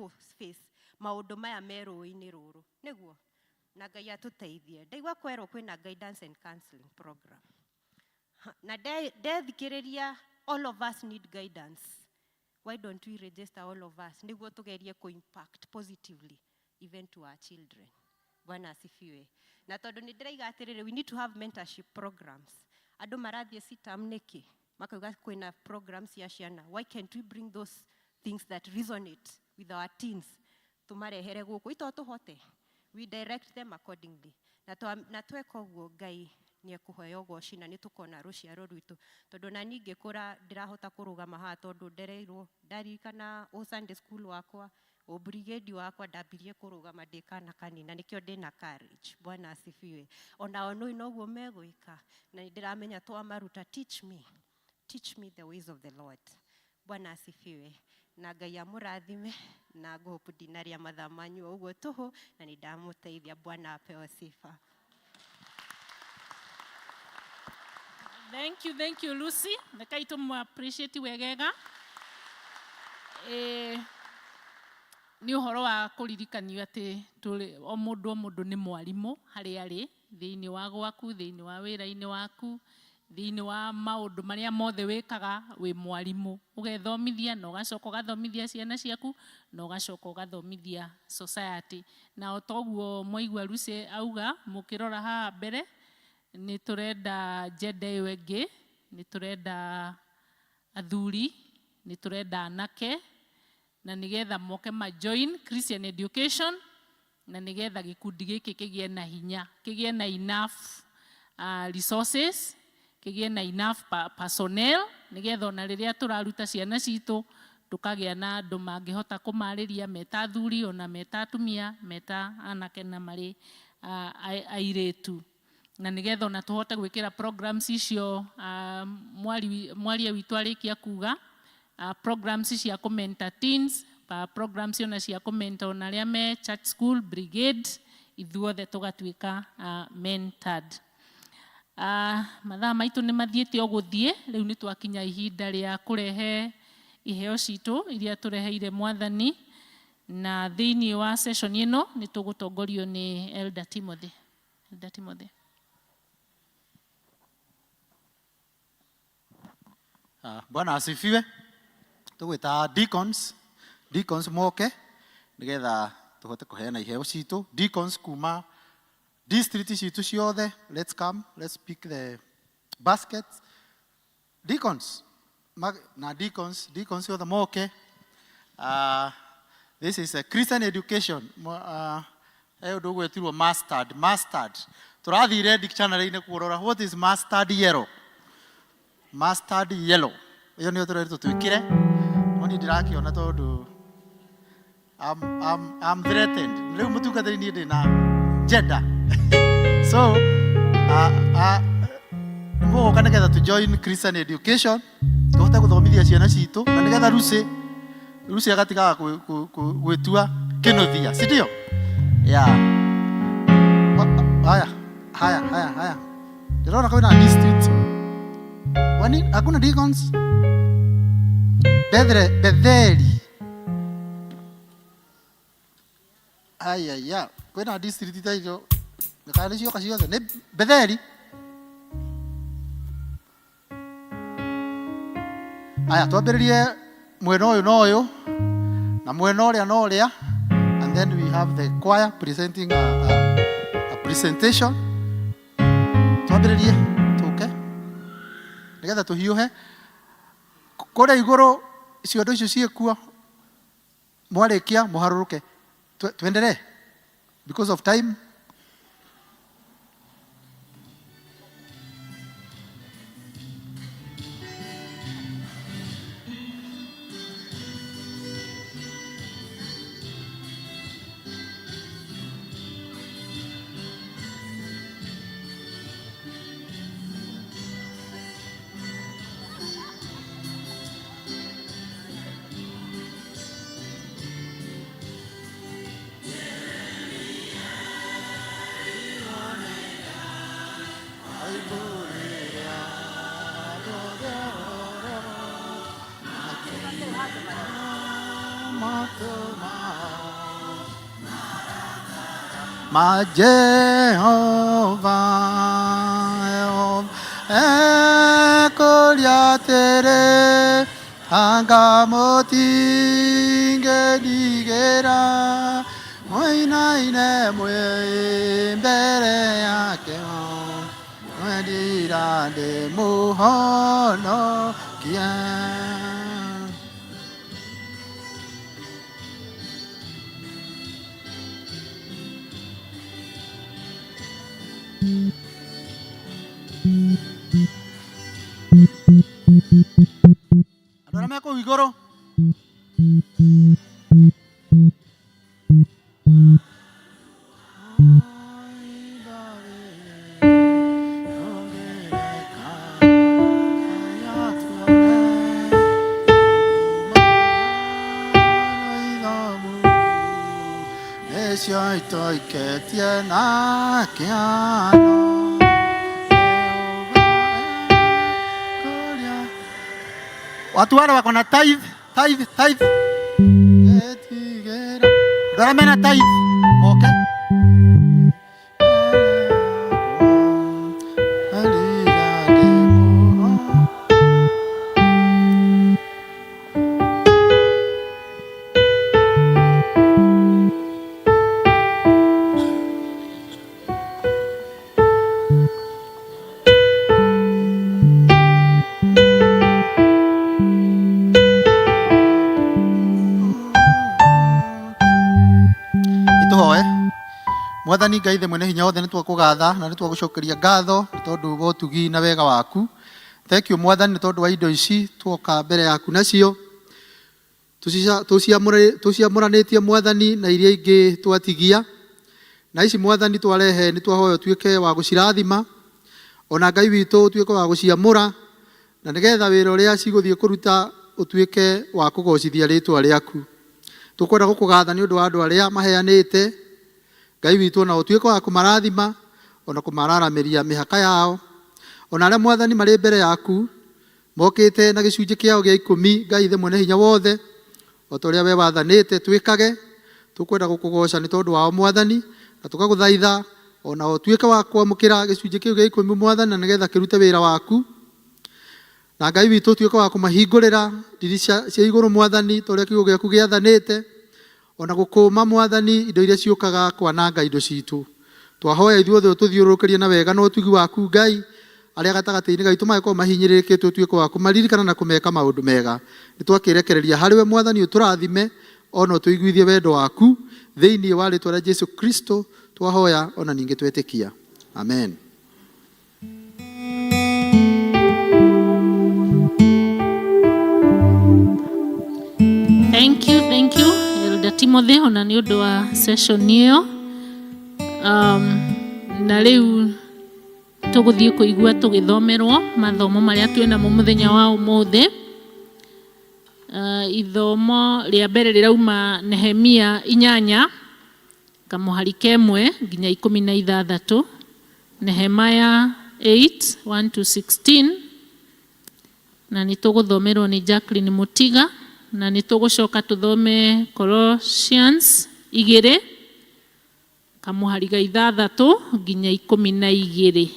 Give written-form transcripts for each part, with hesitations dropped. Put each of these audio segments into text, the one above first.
kũ face maũndũ maya me rũĩ-inĩ rũrũ. Nĩguo? Na Ngai atũteithie. Ndaigua kwerwo kwĩna guidance and counseling program. Na ndethikĩrĩria all of us need guidance. Why don't we register all of us nĩguo tũgerie kũ impact positively even to our children. Bwana asifiwe. Na tondũ nĩ ndĩraiga atĩrĩrĩ, we need to have mentorship programs. Andũ marathiĩ CITAM nĩkĩ? Makauga kwĩna programs cia ciana. Why can't we bring those things that resonate with our teens tũmarehere gũkũ? Ito tũhote. We direct them accordingly. Na, twa, na tweka ũguo Ngai nĩ ekũheo ũgoci na nĩ tũkona rũciaro rwitũ tondũ na niĩ ngĩkũra ndĩrahota kũrũgama haha tondũ ndereirwo ndaririkana o Sunday school wakwa o brigade wakwa ndambirie kũrũgama ndĩ kana kanini na nĩkĩo ndĩna courage. Bwana asifiwe. Onao nũĩ noguo megwĩka na nĩ ndĩramenya twamaruta teach me teach me the ways of the Lord. Bwana asifiwe. Na Ngai amũrathime na ngũhope ndinarĩa mathaa manyu o ũguo tũhũ na nĩ ndamũteithia. Bwana apewe sifa. Thank you, thank you Lucy. Rekai tũmũ appreciate wegega. Eh, nĩ ũhoro wa kũririkanio atĩ tũrĩ o mũndũ o mũndũ nĩ mwarimũ harĩa arĩ thĩinĩ wa gwaku, thĩinĩ wa wĩra-inĩ waku, thĩinĩ wa maũndũ marĩa mothe wĩkaga wĩ mwarimũ. Ũgethomithia na ũgacoka ũgathomithia ciana ciaku na ũgacoka ũgathomithia society. Na o toguo mwaigua Lucy auga, mũkĩrora haha mbere, nĩ tũrenda gender ĩyo ĩngĩ, nĩ tũrenda athuri, nĩ tũrenda anake, na nĩgetha moke ma join Christian education, na nĩgetha gĩkundi gĩkĩ kĩgĩe na hinya, kĩgĩe na enough resources, kĩgĩe na enough personnel, nĩgetha ona rĩrĩa tũraruta ciana citũ, tũkagĩa na andũ mangĩhota kũmarĩria meta athuri, ona meta atumia, meta anake na marĩ airĩtu. Na nĩgetha ona tũhote gwĩkĩra programs icio mwaria witũ arĩkia kuga, programs cia kũ mentor teens, programs ona cia kũ mentor ona arĩa me church school brigade, ithuothe tũgatuĩka mentored. Mathaa maitũ nĩ mathiĩte o gũthiĩ, rĩu nĩ twakinya ihinda rĩa kũrehe iheo citũ iria tũreheire mwathani, na thĩinĩ wa session ĩno nĩ tũgũtongorio nĩ Elder Timothy. Elder Timothy. Bwana asifiwe. Tũgwĩta deacons, deacons moke nĩgetha tũhote kũheana iheo citũ. Deacons kuma district citũ ciothe, let's come, let's pick the baskets. Deacons, na deacons, deacons ciothe moke. This is a Christian education. He ũndũ ũgwetirwo mustard, mustard. Tũrathire dictionary-inĩ kũrora what is mustard yellow. Mustard yellow. Ĩyo nĩyo tũrerirwo twĩkĩre. No niĩ ndĩrakĩona tondũ I'm threatened. Rĩu mũtungatĩri niĩ ndĩ na gender. So, mũgũka nĩgetha tũ join Christian education, tũhote gũthomithia ciana citũ, na nĩgetha Lucy, Lucy agatigaga gwĩtua kĩnũthia, si ndio? Yeah. Haya, haya, haya, haya. Ndĩrona kwĩna district. Wani, hakuna deacons? Bethele, Betheli. Ayaya, kwĩna district ta icio kana nĩ cioka ciothe nĩ Betheli. Aya, twambĩrĩrie mwena ũyũ na ũyũ na mwena ũrĩa na ũrĩa, and then we have the choir presenting a presentation. Twambĩrĩrie tũke nĩgetha tũhiũhe kũrĩa igũrũ, ciondo icio ciĩkuo, mwarĩkia mũharũrũke. Tuendelee because of time. Ma Jehova ekũria atĩrĩ, anga mũtingĩndigĩra, mũinaine mwĩ mbere yake, mwendira ndĩmũhonokie. Andũ arĩa me kũu igũrũ. Nĩcio itoiketie na kĩano. Watu wale wako na tithe, tithe, tithe. Etigĩra. Andũ arĩa mena tithe, moke. Ituhoe. Mwathani Ngai the mwene hinya wothe, nĩ twakũgatha na nĩ twagũcokeria ngatho nĩ tondũ wa ũtugi na wega waku. Thank you Mwathani nĩ tondũ wa indo ici tuoka mbere yaku nacio, tũciamũranĩtie Mwathani na iria ingĩ twatigia, na ici Mwathani twarehe, nĩ twahoya ũtuĩke wa gũcirathima, ona Ngai witũ ũtuĩke wa gũciamũra, na nĩgetha wĩra ũrĩa cigũthiĩ kũruta ũtuĩke wa kũgocithia rĩtwa rĩaku. Tũkwenda gũkũgatha nĩ ũndũ wa andũ arĩa maheanĩte, Ngai witũ, ona ũtuĩke wa kũmarathima ona kũmararamĩria mĩhaka yao, ona arĩa Mwathani marĩ mbere yaku mokĩte na gĩcunjĩ kĩao gĩa ikũmi. Ngai ithe mwene hinya wothe, o ta ũrĩa we wathanĩte twĩkage, tũkwenda gũkũgoca nĩ tondũ wao Mwathani, na tũkagũthaitha ona ũtuĩke wa kwamũkĩra gĩcunjĩ kĩu gĩa ikũmi Mwathani, na nĩgetha kĩrute wĩra waku, na Ngai witũ ũtuĩke wa kũmahingũrĩra ndirica cia igũrũ Mwathani, ta ũrĩa kiugo gĩaku gĩathanĩte, ona gũkũma Mwathani indo iria ciũkaga kwananga indo citũ. Twahoya ithuothe ũtũthiũrũrũkĩrie na wega na ũtugi waku Ngai. Arĩa gatagatĩ-inĩ gaitũ mangĩkorwo mahinyĩrĩrĩkĩte, ũtuĩke wa kũmaririkana na kũmeka maũndũ mega. Nĩ twakĩrekereria harĩ we Mwathani, ũtũrathime ona ũtũiguithie wendo waku, thĩinĩ wa rĩtwa rĩa Jesu Kristo twahoya ona ningĩ twetĩkia, amen. Thank you, thank you, Elder Timothy, ona nĩ ũndũ wa session ĩyo. Na rĩu tũgũthiĩ kũigua tũgĩthomerwo mathomo marĩa twĩnamo mũthenya wa ũmũthĩ. Ithomo rĩa mbere rĩrauma Nehemia 8 kamũhari 1 nginya 16. Nehemiah 8 1 to 16, na nĩ tũgũthomerwo nĩ Jacqueline Mutiga, na nĩ tũgũcoka tũthome Colossians 2 kamũhari ga 6 nginya 12.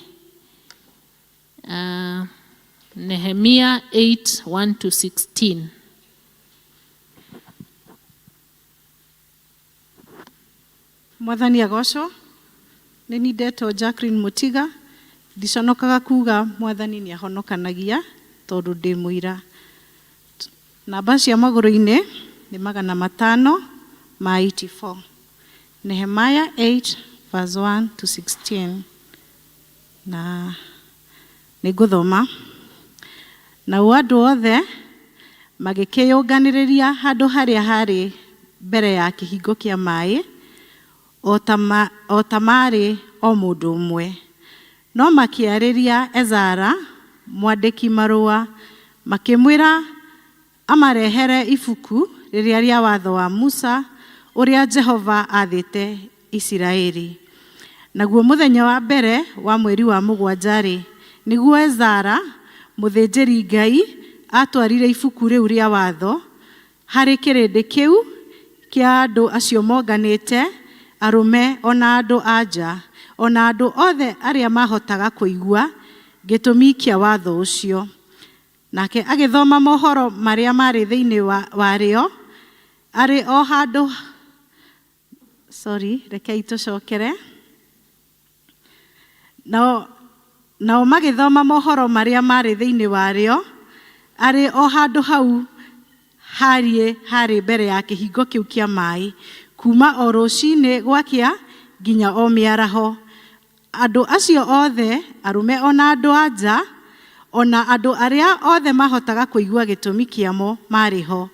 Nehemia 8 1 to 16. Mwathani agocwo. Nĩ ni ndetwo Jacqueline Mutiga. Ndiconokaga kuga Mwathani nĩ ahonokanagia tondũ ndĩ mũira. Namba cia magũrũ-inĩ nĩ 584. Nehemiah 8 verse 1 to 16, na nĩ ngũthoma. Nao andũ othe magĩkĩyũnganĩrĩria handũ harĩa harĩ mbere ya kĩhingo kĩa maĩ, o ta maarĩ o mũndũ ũmwe. No makĩarĩria Ezara mwandĩki marũa, makĩmwĩra amarehere ibuku rĩrĩa rĩa watho wa Musa ũrĩa Jehova aathĩte Isiraeli. Naguo mũthenya wa mbere wa mweri wa mũgwanja-rĩ, nĩguo Ezara mũthĩnjĩri-Ngai atwarire ibuku rĩu rĩa watho harĩ kĩrĩndĩ kĩu kĩa andũ acio monganĩte, arũme o na andũ-a-nja, o na andũ othe arĩa maahotaga kũigua gĩtũmi kĩa watho ũcio. Nake agĩthoma mohoro marĩa maarĩ thĩinĩ warĩo arĩ o handũ. Sorry, rekei tũcokere. Nao magĩthoma mohoro marĩa maarĩ thĩinĩ warĩo arĩ o handũ hau hariĩ harĩ mbere ya kĩhingo kĩu kĩa maĩ, kuuma o rũcinĩ gwakĩa nginya o mĩaraho. Andũ acio othe, arũme o na andũ-a-nja, o na andũ arĩa othe mahotaga kũigua gĩtũmi kĩamo maarĩ ho.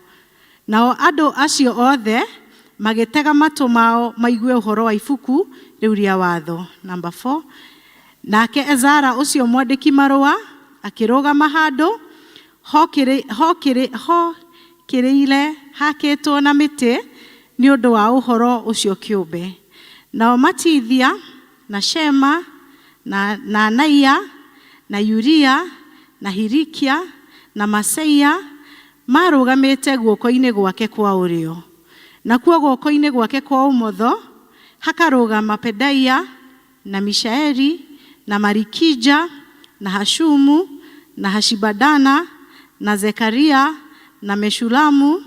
Nao andũ acio othe magĩtega matũ mao maigue ũhoro wa ibuku rĩu rĩa watho. Number 4. Nake Ezara ũcio mwandĩki marũa akĩrũgama handũ hokĩrĩire hakĩtwo na mĩtĩ nĩ ũndũ wa ũhoro ũcio kĩũmbe. Nao Matithia na Shema na Anaia na Uria na Hilikia na Maseia maarũgamĩte guoko-inĩ gwake kwa ũrĩo. Nakuo guoko-inĩ gwake kwa ũmotho hakarũgama Pedaia na Mishaeli na Malikija na Hashumu na Hashibadana na Zekaria na Meshulamu.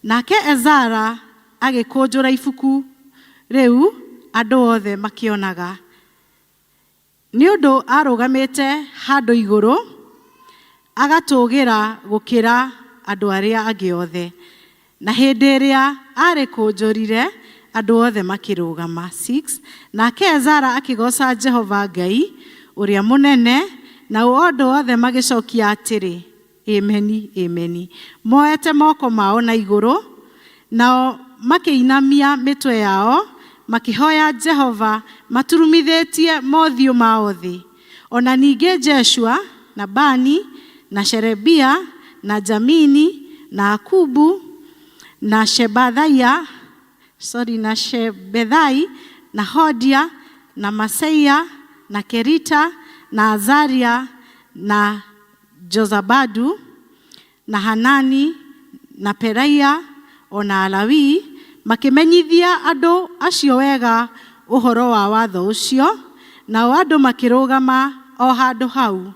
Nake Ezara agĩkũnjũra ibuku rĩu andũ othe makĩonaga. Nĩ ũndũ arũgamĩte handũ igũrũ agatũũgĩra gũkĩra andũ arĩa angĩ othe. Na hĩndĩ ĩrĩa arĩkũnjũrire andũ othe makĩrũgama. 6. Nake Ezara akĩgooca Jehova Ngai ũrĩa mũnene, nao andũ othe magĩcokia atĩrĩ, Ameni, ameni, moete moko mao na igũrũ, nao makĩinamia mĩtwe yao, makĩhoya Jehova maturumithĩtie mothiũ mao thĩ. O na ningĩ Jeshua na Bani na Sherebia na Jamini na Akubu na Shebathaia, sorry, na Shebethai na Hodia na Maseia na Kerita na Azaria na Jozabadu na Hanani na Peraia o na Alawii makĩmenyithia andũ acio wega ũhoro wa watho ũcio, nao andũ makĩrũgama o handũ hau.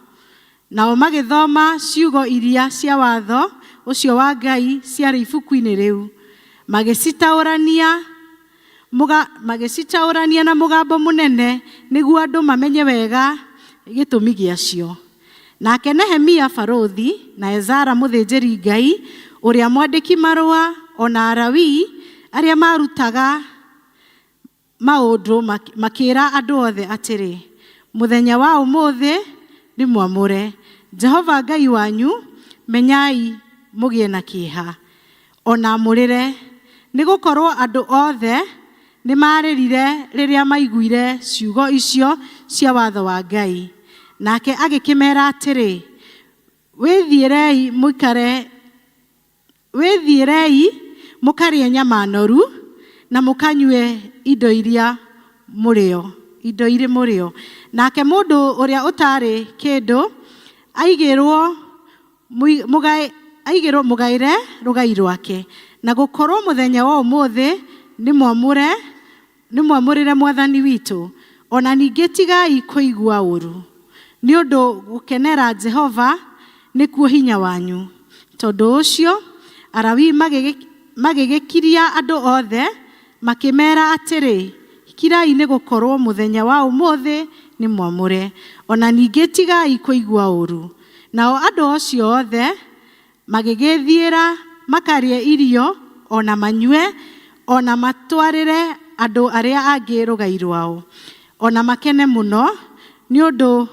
Nao magĩthoma ciugo iria cia watho ũcio wa Ngai ciarĩ ibuku-inĩ rĩu, magĩcitaũrania na mũgambo mũnene nĩguo andũ mamenye wega gĩtũmi gĩacio. Nake Nehemia barũthi na Ezara mũthĩnjĩri-Ngai ũrĩa mwandĩki marũa o na Alawii arĩa maarutaga maũndũ makĩĩra andũ othe atĩrĩ, Mũthenya wa ũmũthĩ nĩ mwamũre Jehova Ngai wanyu, menyai mũgĩe na kĩeha o na mũrĩre, nĩ gũkorwo andũ othe nĩ maarĩrire rĩrĩa maiguire ciugo icio cia watho wa Ngai. Nake agĩkĩmeera atĩrĩ, Wĩthiĩrei mũikare wĩthiĩrei mũkarĩe nyama noru na mũkanyue indo iria mũrĩo indo irĩ mũrĩo. Nake mũndũ ũrĩa ũtarĩ kĩndũ aigĩrwo mũgaĩre rũgai rwake, na gũkorwo mũthenya wa ũmũthĩ nĩ mwamũre nĩ mwamũrĩre Mwathani witũ. O na ningĩ tigai kũigua ũũru, nĩ ũndũ gũkenera Jehova nĩkuo hinya wanyu. Tondũ ũcio Alawii magĩgĩkiria andũ othe makĩmeera atĩrĩ, Kirai, nĩ gũkorwo mũthenya wa ũmũthĩ nĩ mwamũre. O na ningĩ tigai kũigua ũũru. Nao andũ acio othe magĩgĩthiĩra makarĩe irio o na manyue o na matwarĩre andũ arĩa angĩ rũgai rwao, o na makene mũno, nĩ ũndũ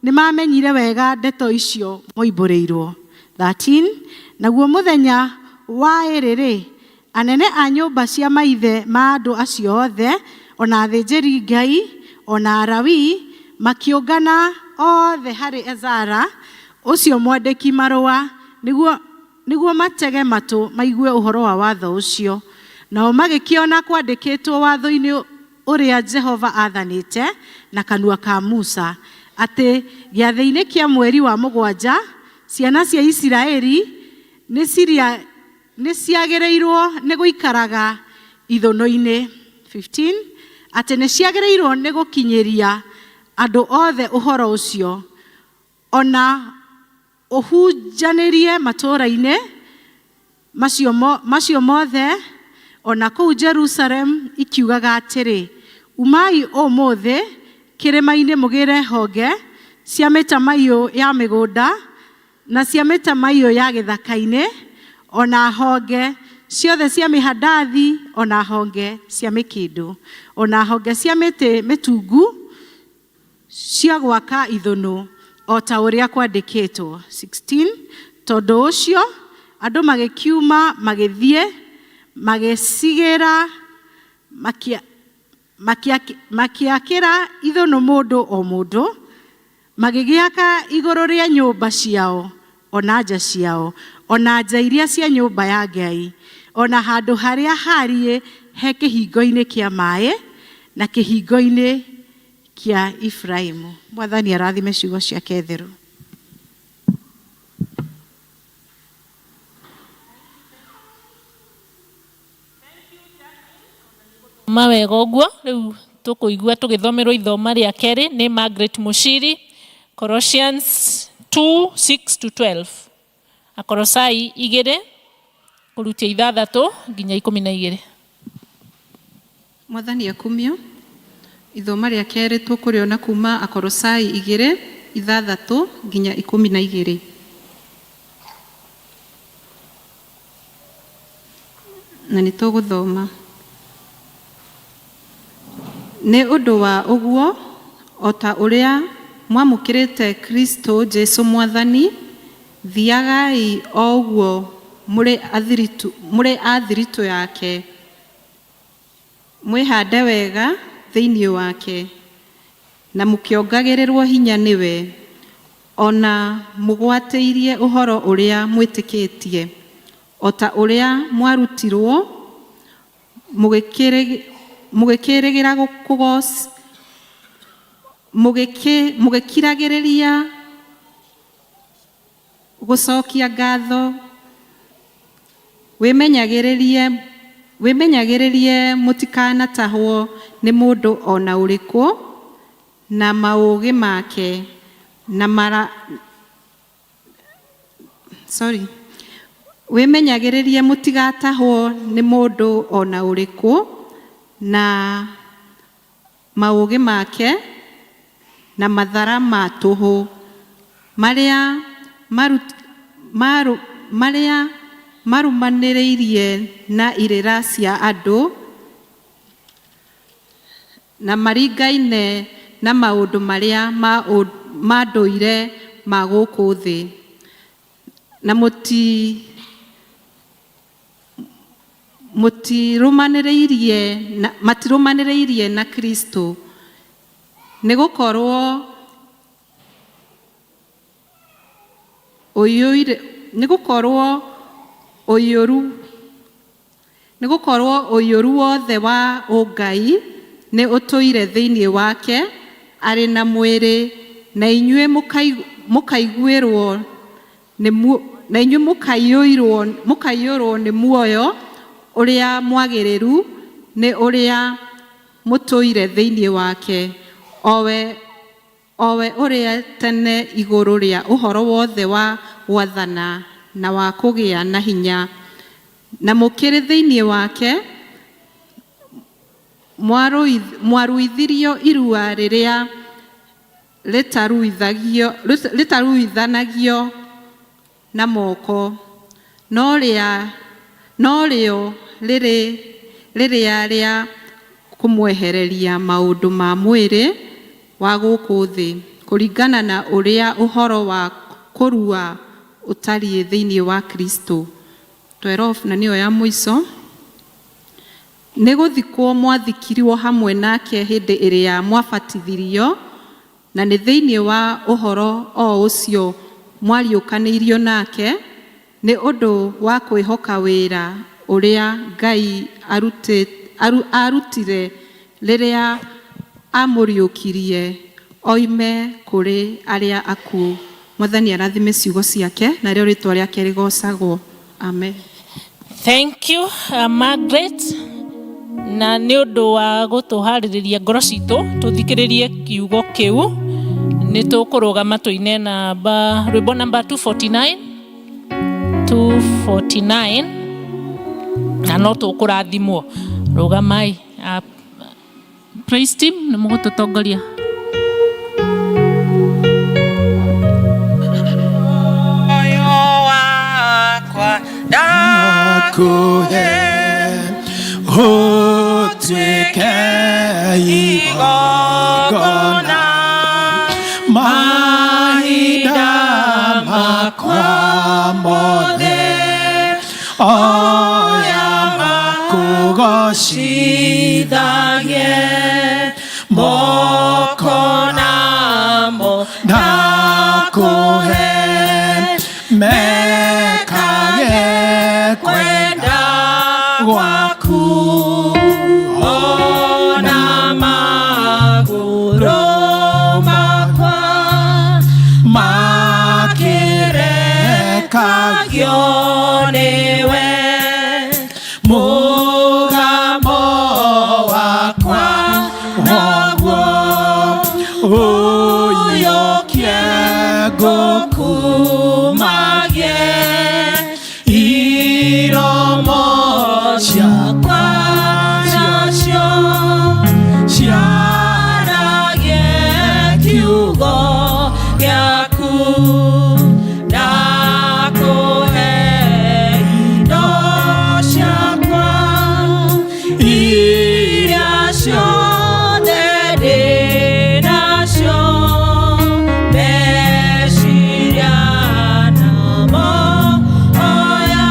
nĩmamenyire wega ndeto icio moimbũrĩirwo. 13. Naguo mũthenya wa ĩrĩ-rĩ, anene a nyũmba cia maithe ma andũ acio othe, o na athĩnjĩri-Ngai, o na Alawii, makĩũngana othe harĩ Ezara ũcio mwandĩki marũa, nĩguo matege matũ maigue ũhoro wa watho ũcio. Nao magĩkĩona kwandĩkĩtwo watho-inĩ ũrĩa Jehova aathanĩte na kanua ka Musa, atĩ gĩathĩ-inĩ kĩa mweri wa mũgwanja ciana cia Isiraeli nĩ ciagĩrĩirwo nĩ gũikaraga ithũnũ-inĩ. 15 atĩ nĩ ciagĩrĩirwo nĩ gũkinyĩria andũ othe ũhoro ũcio ona ũhunjanĩrie matũũra-inĩ macio, mo, macio mothe ona kũu Jerusalem ikiugaga atĩrĩ umai ũmũthĩ kĩrĩma-inĩ mũgĩre honge cia mĩtamaiyũ ya mĩgũnda na cia mĩtamaiyũ ya gĩthaka-inĩ ona honge ciothe cia mĩhandathi ona honge cia mĩkĩndũ ona honge cia mĩtĩ mĩtungu cia gwaka ithũnũ o ta ũrĩa kwandĩkĩtwo. 16 tondũ ũcio andũ magĩkiuma magĩthiĩ magĩcigĩra makĩakĩra ithũnũ mũndũ o mũndũ magĩgĩaka igũrũ rĩa nyũmba ciao ona nja ciao ona nja iria cia nyũmba ya Ngai ona handũ harĩa hariĩ he kĩhingo-inĩ kĩa maĩ na kĩhingo-inĩ kĩa Efraimu. Mwathani arathime ciugo ciake theru. Ma wega ũguo rĩu tũkũigua tũgĩthomerwo ithoma rĩa kerĩ nĩ Margaret Mushiri, Colossians 2 6 to 12, Akolosai igĩrĩ kũrutia ithathatũ nginya ikũmi na igĩrĩ. Mwathani akumio. Ithoma rĩa kerĩ tũkũrĩona kuma Akorosai igĩrĩ ithathatũ nginya ikũmi na igĩrĩ. Na nĩ tũgũthoma. Nĩ ũndũ wa ũguo, o ta ũrĩa mwamũkĩrĩte Kristo Jesu Mwathani, thiagai o ũguo mũrĩ a thiritũ yake, mwĩhande wega thĩinĩ wake, na mũkĩongagĩrĩrwo hinya nĩwe, ona mũgwatĩirie ũhoro ũrĩa mwĩtĩkĩtie, o ta ũrĩa mwarutirwo, mũgĩkĩrĩgĩra kũgoc mũgĩkiragĩrĩria gũcokia ngatho, wĩmenyagĩrĩrie mũtikanatahwo nĩ mũndũ ona ũrĩkũ na maũgĩ make na mara sorry wĩmenyagĩrĩrie mũtigatahwo nĩ mũndũ ona ũrĩkũ na maũgĩ make na mathara ma tũhũ marĩa marĩa marũmanĩrĩirie na irĩra cia andũ na maringaine na maũndũ marĩa ma ndũire ma gũkũ thĩ na matirũmanĩrĩirie na Kristo nĩgũkorwo ũiyũire nĩgũkorwo ũiyũru nĩgũkorwo ũiyũru wothe wa ũngai nĩ ũtũire thĩinĩ wake arĩ na mwĩrĩ na inyuĩ mũkaiguĩrwo nĩ na inyuĩ mũkaiyũrwo nĩ muoyo ũrĩa mwagĩrĩru nĩ ũrĩa mũtũire thĩinĩ wake owe ũrĩa tene igũrũ rĩa ũhoro wothe wa gwathana na wa kũgĩa na hinya na mũkĩrĩ thĩinĩ wake mwaruithirio irua rĩrĩa rĩtaruithanagio na moko no rĩo rĩrĩa rĩa kũmwehereria maũndũ ma mwĩrĩ wa gũkũ thĩ kũringana na ũrĩa ũhoro wa kũrua ũtariĩ thĩinĩ wa Kristo. 12 na nĩyo ya mũico. Nĩ gũthikwo mwathikirwo hamwe nake hĩndĩ ĩrĩa mwabatithirio na nĩ thĩinĩ wa ũhoro o ũcio mwariũkanĩirio nake nĩ ũndũ wa kwĩhoka wĩra ũrĩa Ngai arutire rĩrĩa amũriũkirie oime kũrĩ arĩa akuũ. Mwathani arathime ciugo ciake narĩo rĩtwa rĩake rĩgocagwo. Amen. Thank you, Margaret. Na nĩ ũndũ wa gũtũharĩrĩria ngoro citũ tũthikĩrĩrie kiugo kĩu, nĩ tũkũrũgama tũine namba rwĩmbo namba 249, 249, na no tũkũrathimwo. Rũgamai. Praise team nĩ mũgũtũtongoria. Moyo wakwa ndakũhe ũtuĩke igongona, mahinda makwa mothe oya makũgocithagie, moko namo ndakũhe mekage kwenda gwaku, ona magũrũ makwa makirekagio nĩwe, mũgambo wakwa naguo ũiyũkie ngũkumagie, iromo ciakwa nacio ciaragie kiugo gĩaku, ndakũhe indo ciakwa iria ciothe ndĩ nacio, meciria namo oya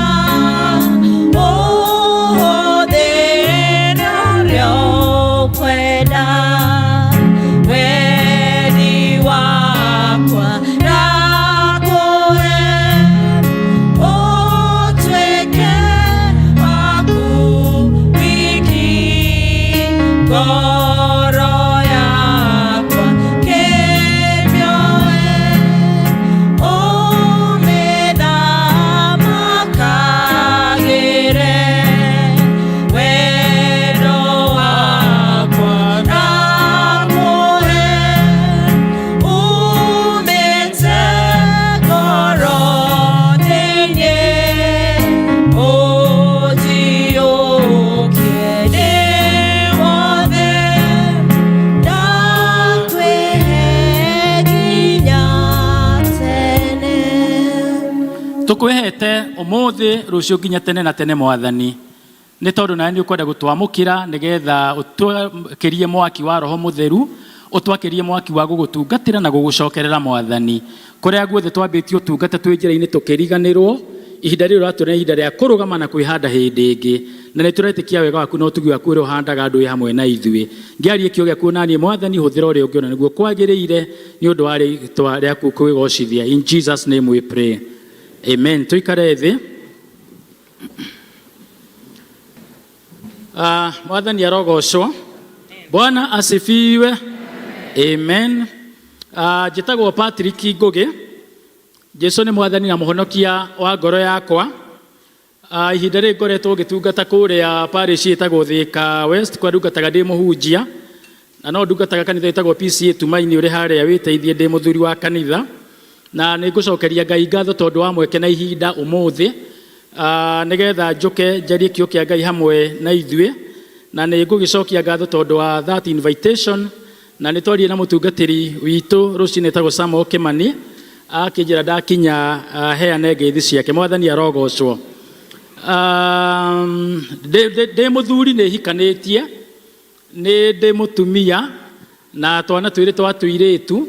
ũhũthĩre ũrĩa ũkwenda, wendi wakwa ndakũhe ũtuĩke waku wiki, ngoro yakwa kĩmĩoe ũmĩthamakagĩre, wendo wakwa ndakũhe umĩte ngoro thĩinĩ, ũnjiyũkie ndĩ wothe, ndakwĩhe nginya tene. Tukwihete umuthi rucio nginya tene na tene, Mwathani, nĩ tondũ nawe nĩ ũkwenda gũtwamũkĩra nĩgetha ũtwakĩrie mwaki wa Roho Mũtheru, ũtwakĩrie mwaki wa gũgũtungatĩra na gũgũcokerera. Mwathani, kũrĩa guothe twambĩtie ũtungata twĩ njĩra-inĩ tũkĩriganĩrwo, ihinda rĩrĩ ũratwĩra nĩ ihinda rĩa kũrũgama na kwĩhanda hĩndĩ ĩngĩ, na nĩ tũretĩkia wega waku na ũtugi waku ũrĩa ũhandaga andũ wĩ hamwe na ithuĩ. Ngĩarie kiugo gĩaku na niĩ, Mwathani, hũthĩra ũrĩa ũngĩona nĩguo kwagĩrĩire nĩ ũndũ wa rĩtwa rĩaku kwĩgocithia. In Jesus name we pray, amen. Tũikare thĩ. Mwathani arogocwo. Bwana asifiwe. Amen. Njĩtagwo Patrick Ngũgĩ. Jesu nĩ Mwathani na Mũhonokia wa ngoro yakwa. Ihinda rĩrĩ ngoretwo ngĩtungata kũrĩa parish ĩtagwo Thika West, kũrĩa ndungataga ndĩ mũhunjia, na no ndungataga kanitha ĩtagwo PCA Tumaini ũrĩ harĩa wĩteithie ndĩ mũthuri wa kanitha. Na nĩ ngũcokeria Ngai ngatho tondũ wa mweke na ihinda ũmũthĩ, nĩgetha njũke njarie kiugo kĩa Ngai hamwe na ithuĩ. Na nĩ ngũgĩcokia ngatho tondũ wa that invitation, na nĩ twarie na mũtungatĩri witũ rũcinĩ etagwo Samuel Kimani, akĩnjĩra ndakinya heane ngeithi ciake. Mwathani arogocwo. Ndĩ mũthuri, nĩ hikanĩtie, nĩ ndĩ mũtumia na twana twĩrĩ twa tũirĩtu.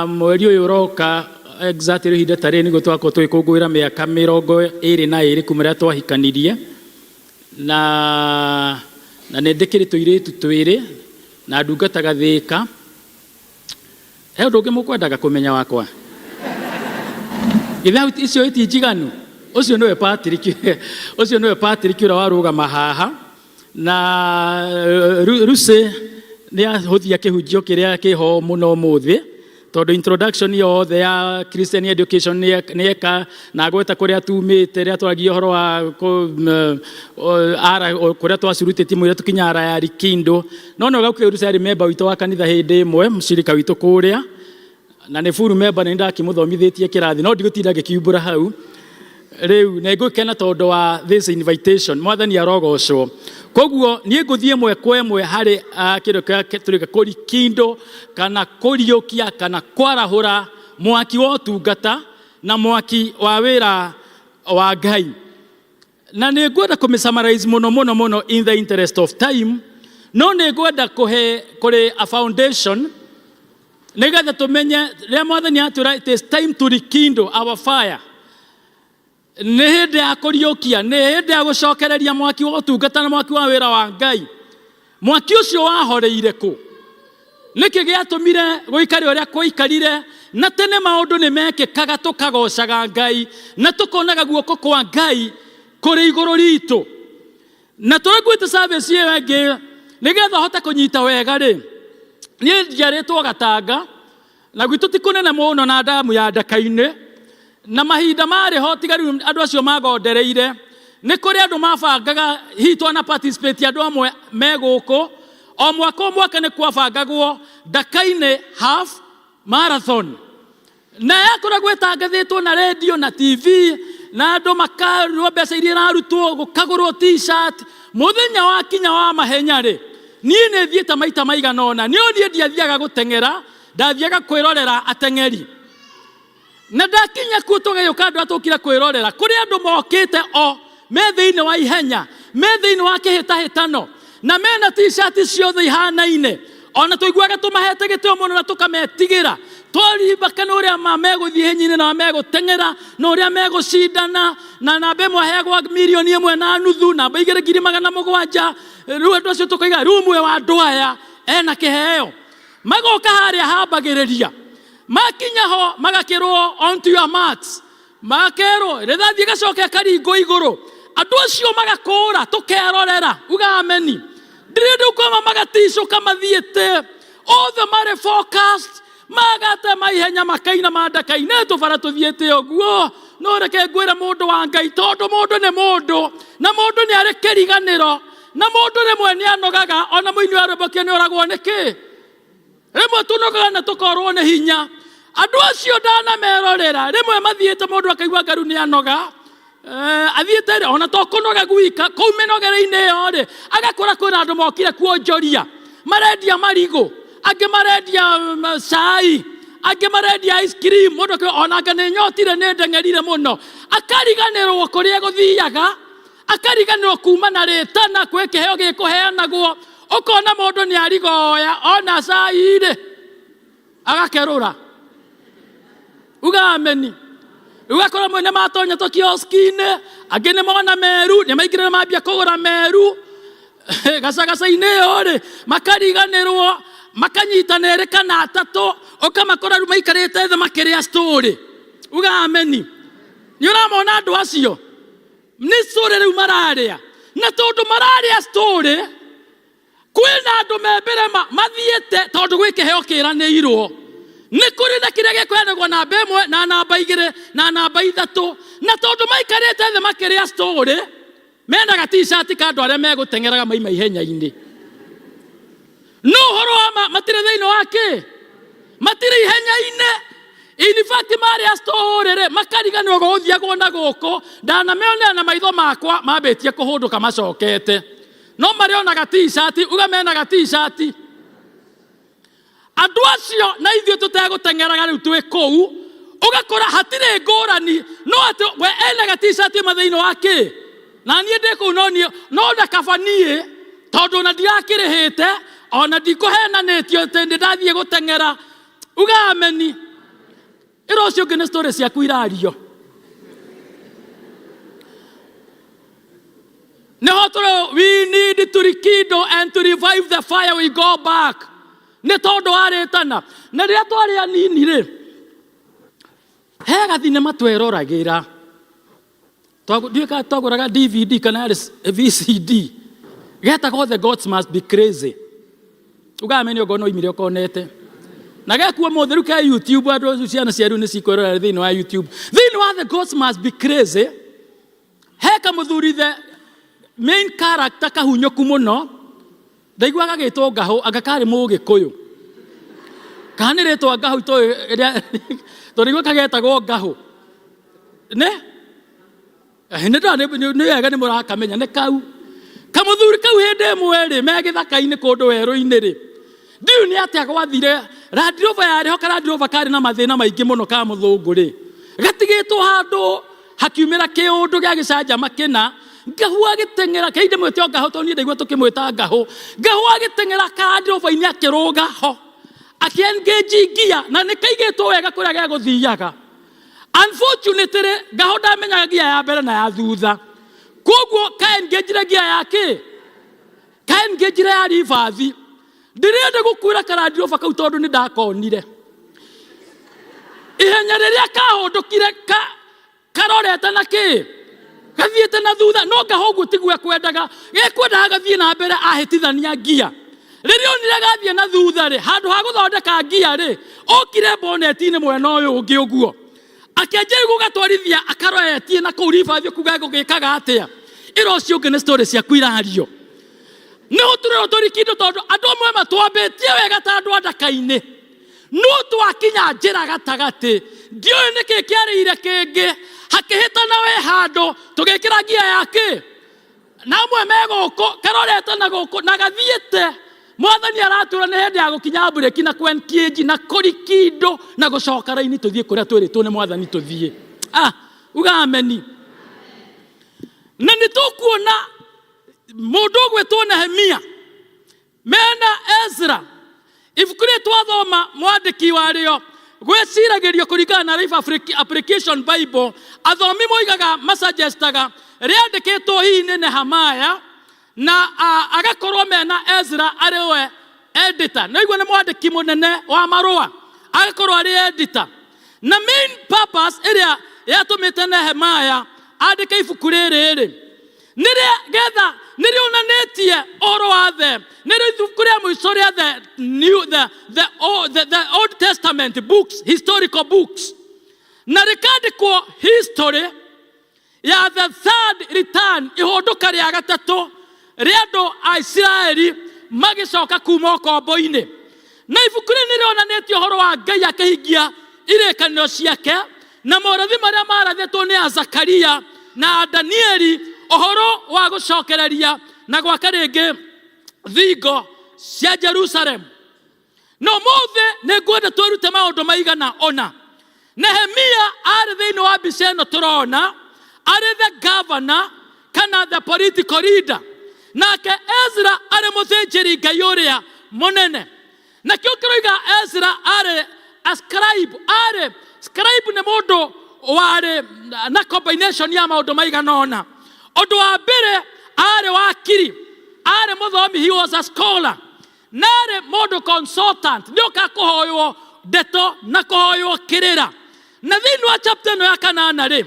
Mweri ũyũ ũroka, exactly ihinda ta rĩrĩ, nĩguo twakorwo tũgĩkũngũĩra mĩaka 22 kuma rĩrĩa twahikanirie, na nĩ ndĩkĩrĩ tũirĩtu twĩrĩ na ndungataga Thĩka. He ũndũ ũngĩ mũkwendaga kũmenya wakwa? Githĩ hau icio iti njiganu? Ũcio nĩwe Patrick, ũcio nĩwe Patrick ũrĩa warũgama haha na Lucy nĩ ahũthia kĩhunjio kĩrĩa kĩho mũno ũmũthĩ. Tondũ introduction yothe ya Christian education nĩ eka na agweta kũrĩa tumĩte rĩrĩa twaragia ũhoro wa ara kũrĩa twacurutĩtie mũira tũkinya ara ya Rikindo. No no gauke ruca arĩ member witũ wa kanitha hĩndĩ ĩmwe, mũcirika witũ kũrĩa, na nĩ full member, nĩ ndakĩmũthomithĩtie kĩrathi, no ndigũtinda ngĩkiumbũra hau. Rĩu nĩ ngũkena tondũ wa this invitation. Mwathani arogocwo. Koguo niĩ ngũthiĩ ĩmwe kwa ĩmwe harĩ kĩndũ kĩrĩa tũrĩka kũrikindo kana kũriũkia kana kwarahũra mwaki wa ũtungata na mwaki wa wĩra wa Ngai. Na nĩ ngwenda kũmĩ-summarize mũno mũno mũno in the interest of time, no nĩ ngwenda kũhe kũrĩ a foundation nĩgetha tũmenye rĩrĩa Mwathani atwĩra it is time to rekindle our fire, nĩ hĩndĩ ya kũriũkia, nĩ hĩndĩ ya gũcokereria mwaki wa ũtungata na mwaki wa wĩra wa Ngai. Mwaki ũcio wahoreire kũ? Nĩkĩ gĩatũmire gũikare ũrĩa kũikarire? Na tene maũndũ nĩ mekĩkaga, tũkagocaga Ngai na tũkonaga guoko kwa Ngai kũrĩ igũrũ ritũ. Na tũrakuĩte service ĩyo ĩngĩ nĩgetha ũhote kũnyita wega rĩ, niĩ njiarĩtwo Gatanga na gwitũ ti kũnene mũno na ndamu ya Ndaka-inĩ, na mahinda marĩ ho tiga rĩu andũ acio magondereire, nĩ kũrĩ andũ mabangaga, hihi twana participate andũ amwe me gũkũ, o mwaka o mwaka nĩ kwabangagwo Ndaka-inĩ half marathon, na yakoragwo ĩtangathĩtwo na redio na TV, na andũ makarwo mbeca iria irarutwo, gũkagũrwo T-shirt. Mũthenya wa kinya wa mahenya rĩ, niĩ nĩ thiĩte maita maigana ũna, nĩ niĩ ndiathiaga gũteng'era, ndathiaga kwĩrorera ateng'eri. Na ndakinya kuo tũgĩũka andũ atũkire kwĩrorera, kũrĩ andũ mokĩte o me thĩinĩ wa ihenya, me thĩinĩ wa kĩhĩtahĩtano, na mena T-shirt ciothe ihanaine. Ona tũiguaga tũmahete gĩtĩo mũno na tũkametigĩra, twarimbaka nĩ ũrĩa ma megũthiĩ ihenya-inĩ na megũteng'era na ũrĩa megũcindana, na namba ĩmwe aheagwo 1.5 million, namba 2 700,000. Rĩu andũ acio tũkoiga rĩu ũmwe wa andũ aya ena kĩheo. Magoka harĩa hambagĩrĩria, makinya ho magakĩrwo "On to your marks", makerwo rĩthathi ĩgacoka ĩkaringwo igũrũ, andũ acio magakũra, tũkerorera. Uga ameni. Ndirĩ ndukoma, magaticũka mathiĩte othe marĩ focused, magate maihenya, makaina mandaka-inĩ tũbara tũthiĩte ũguo. No reke ngwĩre mũndũ wa Ngai, tondũ mũndũ nĩ mũndũ na mũndũ nĩ arĩ kĩriganĩro na mũndũ rĩmwe nĩ anogaga, ona mũini wa rwĩmbo kĩo nĩ oragwo nĩ kĩ, rĩmwe tũnogaga na tũkorwo nĩ hinya. Andũ acio ndanamerorera rĩmwe mathiĩte, mũndũ akaigua ngaru nĩ anoga. Athiĩte rĩ, ona to kũnoga gwika kũu mĩnogere-inĩ ĩyo rĩ, agakora kwĩna andũ mokire kuonjoria, marendia marigũ, angĩ marendia cai, angĩ marendia ice cream. Mũndũ akiuga onanga nĩ nyotire, nĩ ndeng'erire mũno, akariganĩrwo kũrĩa gũthiaga, akariganĩrwo kuma na rĩtana kwĩ kĩheo gĩkũheanagwo. Ũkona mũndũ nĩ arigoya ona cai rĩ, agakerũra. Uga ameni. Ũgakora mwe nĩ matonya tũkioski-inĩ, angĩ nĩ mona meru, nĩ maingĩra na mambia kũgũra meru gacagaca-inĩ ĩyo rĩ, makariganĩrwo, makanyitana erĩ kana atatũ, ũkamakora rĩu maikarĩte thĩ makĩrĩa story. Uga ameni. Nĩ ũramona andũ acio nĩ story rĩu mararĩa, na tondũ mararĩa story, kwĩna andũ me mbere mathiĩte, tondũ gwĩ kĩheo kĩranĩirwo, nĩ kũrĩ na kĩrĩa gĩkũheanagwo namba 1 na namba 2 na namba 3. Na tondũ maikarĩte thĩ makĩrĩa story, mena ga T-shirt ka andũ arĩa megũteng'eraga maima ihenya-inĩ, no ũhoro wa ma matirĩ thĩinĩ wa kĩ, matirĩ ihenya-inĩ. In fact, marĩa story rĩ, makariganĩrwo gũgũthiagwo na gũkũ. Ndanameonera na maitho makwa mambĩtie kũhũndũka macokete, no marĩonaga T-shirt. Uga menaga T-shirt andũ acio, na ithuĩ tũtegũteng'eraga rĩu twĩ kũu, ũgakora hatirĩ ngũrani, no atĩ we enaga T-shirt ĩmwe thĩinĩ wa kĩ, na niĩ ndĩ kũu, no niĩ no na kaba niĩ, tondũ ona ndirakĩrĩhĩte, ona ndikũhenanĩtio atĩ nĩ ndathiĩ gũteng'era. Uga ameni. Ĩra ũcio ũngĩ nĩ story ciaku irario. Nĩho tũrĩ, we need to rekindle and to revive the fire. We go back nĩ tondũ warĩtana na rĩrĩa twarĩ anini rĩ, he gathinema tweroragĩra. Ndiũĩ kana twagũraga DVD kana yarĩ VCD, getagwo The Gods Must Be Crazy. Uga ameni okorwo no imire ũkonete. Na gekuo mũthĩ rĩu ke YouTube, andũ acio ciana cia rĩu nĩ cikwĩrorera thĩinĩ wa YouTube. Thĩinĩ wa The Gods Must Be Crazy, he kamũthuri, the main character, kahunyũku mũno, ndaigua gagĩtwo Ngahũ, anga karĩ Mũgĩkũyũ kana nĩ rĩtwa Ngahũ itoĩ tondũ igua kagetagwo Ngahũ. Nĩ nĩ ndona nĩ wega nĩ mũrakamenya nĩ kau kamũthuri kau. Hĩndĩ ĩmwe rĩ, me gĩthaka-inĩ kũndũ werũ-inĩ rĩ, ndiũĩ nĩ atĩa gwathire, Land Rover yarĩ ho, ka Land Rover karĩ na mathĩna maingĩ mũno ka mũthũngũ rĩ, gatigĩtwo handũ, hakiumĩra kĩũndũ gĩa gĩcanjama kĩna. Ngahũ agĩteng'era kĩhinde mwĩte o Ngahũ, tondũ niĩ ndaigua tũkĩmwĩta Ngahũ. Ngahũ agĩteng'era ka Land Rover-inĩ, akĩrũga ho, akĩ-engage ngia, na nĩ kaigĩtwo wega kũrĩa gegũthiaga. Unfortunately, Ngahũ ndamenyaga ngia ya mbere na ya thutha, koguo kaengagire ngia ya kĩ, kaengagire ya reverse. Ndĩrenda gũkwĩra ka Land Rover kau, tondũ nĩ ndakonire ihenya rĩrĩa kahũndũkire ka karorete na kĩ, gathiĩte na thutha. No Ngahũ ũguo tiguo ekwendaga, gekwendaga gathiĩ na mbere. Ahĩtithania ngia, rĩrĩa onire gathiĩ na thutha rĩ, handũ ha gũthondeka ngia rĩ, okire boneti-inĩ mwena ũyũ ũngĩ ũguo, akĩanjia rĩu gũgatwarithia akaroretie na kũu reverse, kuga gũgĩkaga atĩa. Ĩra ũcio ũngĩ nĩ story ciaku irario nĩ gũturĩrwo tũrikindo, tondũ andũ amwe matwambĩtie wega ta andũ a ndaka-inĩ, no twakinya njĩra gatagatĩ, ndiũĩ nĩkĩ kĩarĩire kĩngĩ, hakĩhĩtana we handũ tũgĩkĩra ngia ya kĩ, na amwe me gũkũ karorete na gũkũ na gathiĩte. Mwathani aratwĩra nĩ hĩndĩ ya gũkinya mburĩki na kwenkienji na kũrikindo na gũcoka raini, tũthiĩ kũrĩa twĩrĩtwo nĩ Mwathani tũthiĩ. Ah, uga ameni. Na nĩ tũkuona mũndũ ũgwĩtwo Nehemia mena Ezra. Ibuku rĩrĩ twathoma, mwandĩki warĩo gwĩciragĩrio kũringana na Life Application Bible, athomi moigaga, masuggestaga rĩandĩkĩtwo hihi nĩ Nehemiah na agakorwo mena Ezra arĩ we editor. No igua nĩ mwandĩki mũnene wa marũa, agakorwo arĩ editor. Na main purpose ĩrĩa yatũmĩte Nehemiah andĩke ibuku rĩrĩ rĩ, nĩ getha nĩ rĩonanĩtie ũhoro wa the nĩ ibuku rĩa mũico rĩa the new the, oh, the Old Testament books, historical books, na rĩkandĩkwo history ya the third return, ihũndũka rĩa gatatũ rĩa andũ a Isiraeli magĩcoka kuma ũkombo-inĩ. Na ibuku rĩrĩ nĩ rĩonanĩtie ũhoro wa Ngai akĩhingia irĩkanĩro ciake na morathi marĩa marathĩtwo nĩ a Zakaria na a Danieli, ũhoro wa gũcokereria na gwaka rĩngĩ thingo cia Jerusalem. No mũthĩ nĩ ngwenda twĩrute maũndũ maigana ũna. Nehemia arĩ thĩinĩ wa mbica ĩno tũrona arĩ the governor kana the political leader, nake Ezra arĩ mũthĩnjĩri Ngai ũrĩa mũnene. Nakĩo kĩroiga Ezra arĩ a scribe. Arĩ scribe, nĩ mũndũ warĩ na combination ya maũndũ maigana ũna. Ũndũ wa mbere, arĩ wakiri, arĩ mũthomi, he was a scholar, na arĩ mũndũ consultant, nĩ ũka kũhoywo ndeto na kũhoywo kĩrĩra. Na thĩinĩ wa chapter ĩno ya kanana rĩ,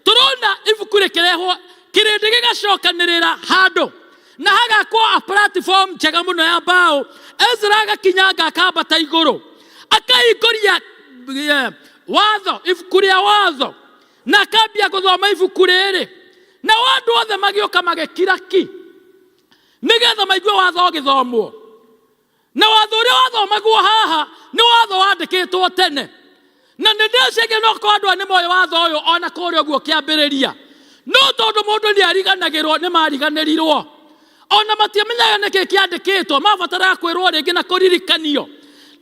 tũrona ibuku rĩkĩrehwo, kĩrĩndĩ gĩgacokanĩrĩra handũ na hagakwo a platform njega mũno ya mbaũ. Ezra agakinyanga, akambata igũrũ, akahingũria watho, ibuku rĩa watho, na akambia gũthoma ibuku rĩrĩ, nao andũ othe magĩũka magĩkira ki nĩgetha maigue watho ũgĩthomwo. Na watho ũrĩa wathomagwo haha nĩ watho wandĩkĩtwo tene, na nĩ ndĩcĩge no korwo andũ aya nĩ moĩ watho ũyũ ona kũrĩa ũguo kĩambĩrĩria, no tondũ mũndũ nĩ ariganagĩrwo, nĩ mariganĩrirwo, ona matiamenyaga nĩkĩ kĩandĩkĩtwo, mabataraga kwĩrwo rĩngĩ na kũririkanio.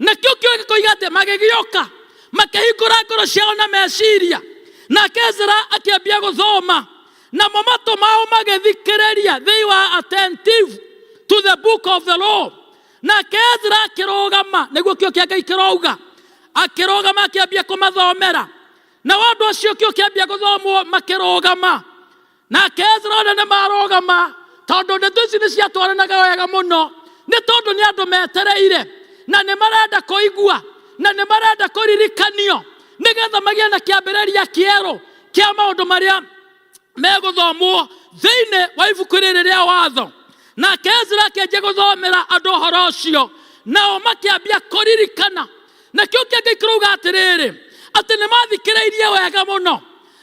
Nakĩo kĩo gĩkoiga atĩ magĩgĩũka makĩhingũra ngoro ciao na meciria, nake Ezra akĩambia gũthoma, namo matũ mao magĩthikĩrĩria. They were attentive to the book of the law. Nake Ezra akĩrũgama, nĩguo kĩo kĩa Ngai kĩrauga, akĩrũgama akĩambia kũmathomera, na andũ acio kĩo kĩambia gũthomwo makĩrũgama. Nake Ezra ona nĩ marũgama, tondũ ndeto ici nĩ ciatwaranaga wega mũno, nĩ tondũ nĩ andũ metereire na nĩ marenda kũigua na nĩ marenda kũririkanio nĩgetha magĩe na kĩambĩrĩria kĩerũ kĩa maũndũ marĩa megũthomwo thĩinĩ wa ibuku rĩrĩ rĩa watho. Nake Ezra akĩanjia gũthomera andũ ũhoro ũcio, nao makĩambia kũririkana. Nakĩo kĩngĩ kĩrauga atĩrĩrĩ, atĩ nĩ mathikĩrĩirie wega mũno,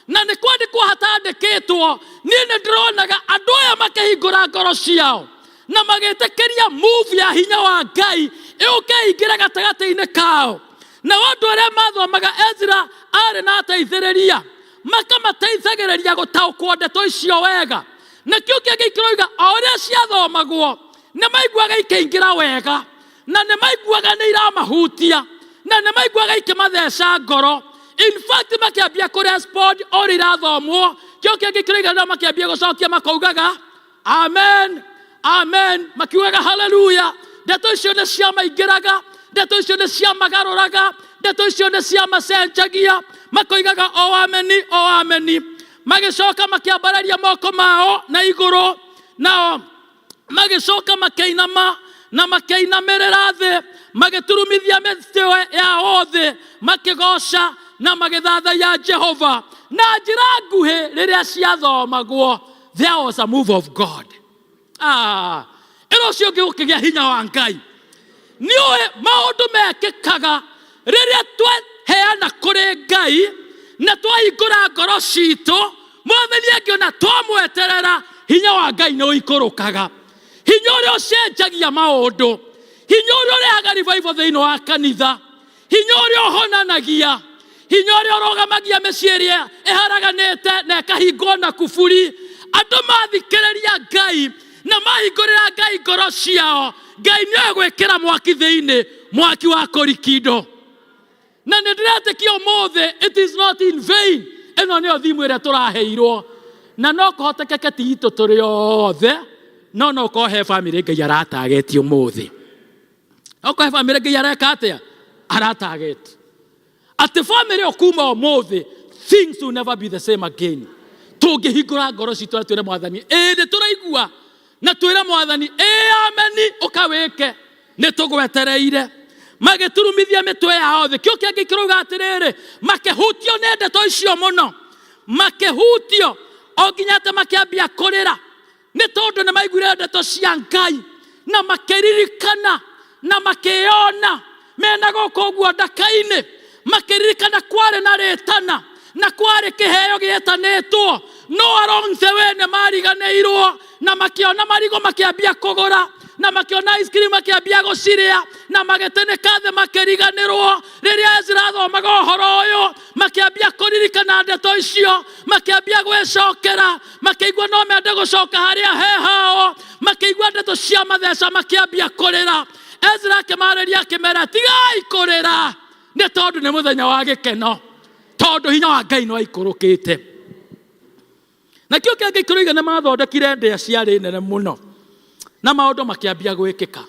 na nĩ kwandĩkwo hatandĩkĩtwo. Niĩ nĩ ndĩronaga andũ aya makĩhingũra ngoro ciao na magĩtĩkĩria move ya hinya wa Ngai ĩũke ĩingĩre gatagatĩ-inĩ kao. Nao andũ arĩa mathomaga Ezra arĩ na ateithĩrĩria makamateithagĩrĩria gũtaũkwo ndeto icio wega. Nakĩo kĩngĩ kĩroiga o ũrĩa ciathomagwo nĩ maiguaga ikĩingĩra wega, na nĩ maiguaga nĩ iramahutia, na nĩ maiguaga ikĩmatheca ngoro. In fact makĩambia kũrespond o ũrĩa irathomwo. Kĩo kĩngĩ kĩroiga nao makĩambia gũcokia makaugaga amen, amen, makiugaga haleluya. Ndeto icio nĩ ciamaingĩraga, ndeto icio nĩ ciamagarũraga, ndeto icio nĩ ciamacenjagia, makoigaga o ameni, o ameni. Magĩcoka makĩambararia moko mao na igũrũ, nao magĩcoka makĩinama na makĩinamĩrĩra thĩ, magĩturumithia mĩtwe yao thĩ, makĩgoca na magĩthathaiya Jehova. Na njĩra nguhĩ, rĩrĩa ciathomagwo, there was a move of God. Ĩno ũcio ũngĩ gũkĩgĩa hinya wa Ngai. Nĩũĩ maũndũ mekĩkaga rĩrĩa tweheana kũrĩ Ngai na twahingũra ngoro citũ. Mwathani angĩona twamweterera, hinya wa Ngai nĩ ũikũrũkaga, hinya ũrĩa ũcenjagia maũndũ, hinya ũrĩa ũrehaga revival thĩinĩ wa kanitha, hinya ũrĩa ũhonanagia, hinya ũrĩa ũrũgamagia mĩciĩ ĩrĩa ĩharaganĩte na ĩkahingwo na kuburi. Andũ mathikĩrĩria Ngai na mahingũrĩra Ngai ngoro ciao, Ngai nĩoĩ gwĩkĩra mwaki thĩinĩ, mwaki wa kũrikindo. Na nĩ ndĩretĩkia ũmũthĩ it is not in vain. Ĩno nĩyo thimu ĩrĩa tũraheirwo, na no kũhotekeke ti itũ tũrĩ othe, no no ũkorwo he bamĩrĩ Ngai aratagetie ũmũthĩ. Okorwo he bamĩrĩ Ngai areka atĩa, aratagetie atĩ bamĩrĩ ĩyo kuma ũmũthĩ things will never be the same again. Tũngĩhingũra ngoro citũ na twĩre Mwathani ĩĩ nĩ tũraigua, na twĩre Mwathani ĩĩ ameni, ũkawĩke, nĩ tũgwetereire. Magĩturumithia mĩtwe yao thĩ. Kĩo kĩngĩ kĩrauga atĩrĩrĩ, makĩhutio nĩ ndeto icio mũno, makĩhutio o nginya atĩ makĩambia kũrĩra, nĩ tondũ nĩ maiguire ndeto cia Ngai na makĩririkana na makĩyona mena gũkũ ũguo ndaka-inĩ, makĩririkana kwarĩ na rĩtana na kwarĩ kĩheo gĩetanĩtwo, no along the way nĩ mariganĩirwo, na makĩona marigũ makĩambia kũgũra, na makĩona ice cream makĩambia gũcirĩa, na magĩtĩnĩka thĩ makĩriganĩrwo. Rĩrĩa Ezra athomaga ũhoro ũyũ, makĩambia kũririkana ndeto icio, makĩambia gwĩcokera, makĩigua no mende gũcoka harĩa he hao, makĩigua ndeto cia matheca, makĩambia kũrĩra. Ezra akĩmarĩria akĩmera, tigai kũrĩra, nĩ tondũ nĩ mũthenya wa gĩkeno, tondũ hinya wa Ngai nĩ waikũrũkĩte. Nakĩo kĩngĩ kĩroiga nĩ mathondekire ndĩa ciarĩ nene mũno, na maũndũ makĩambia gwĩkĩka,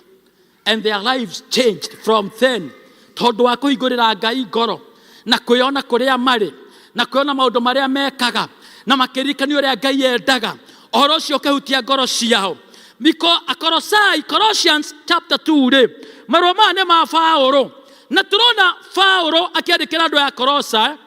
and their lives changed from then, tondũ wa kũhingũrĩra Ngai ngoro na kwĩona kũrĩa marĩ na kwĩona maũndũ marĩa mekaga, na makĩririkania ũrĩa Ngai endaga. Ũhoro ũcio ũkĩhutia ngoro ciao. Miko Akolosai, Colossians chapter 2 rĩ, marũa maya nĩ ma Paũlũ, na tũrona Paũlũ akĩandĩkĩra andũ a Kolosai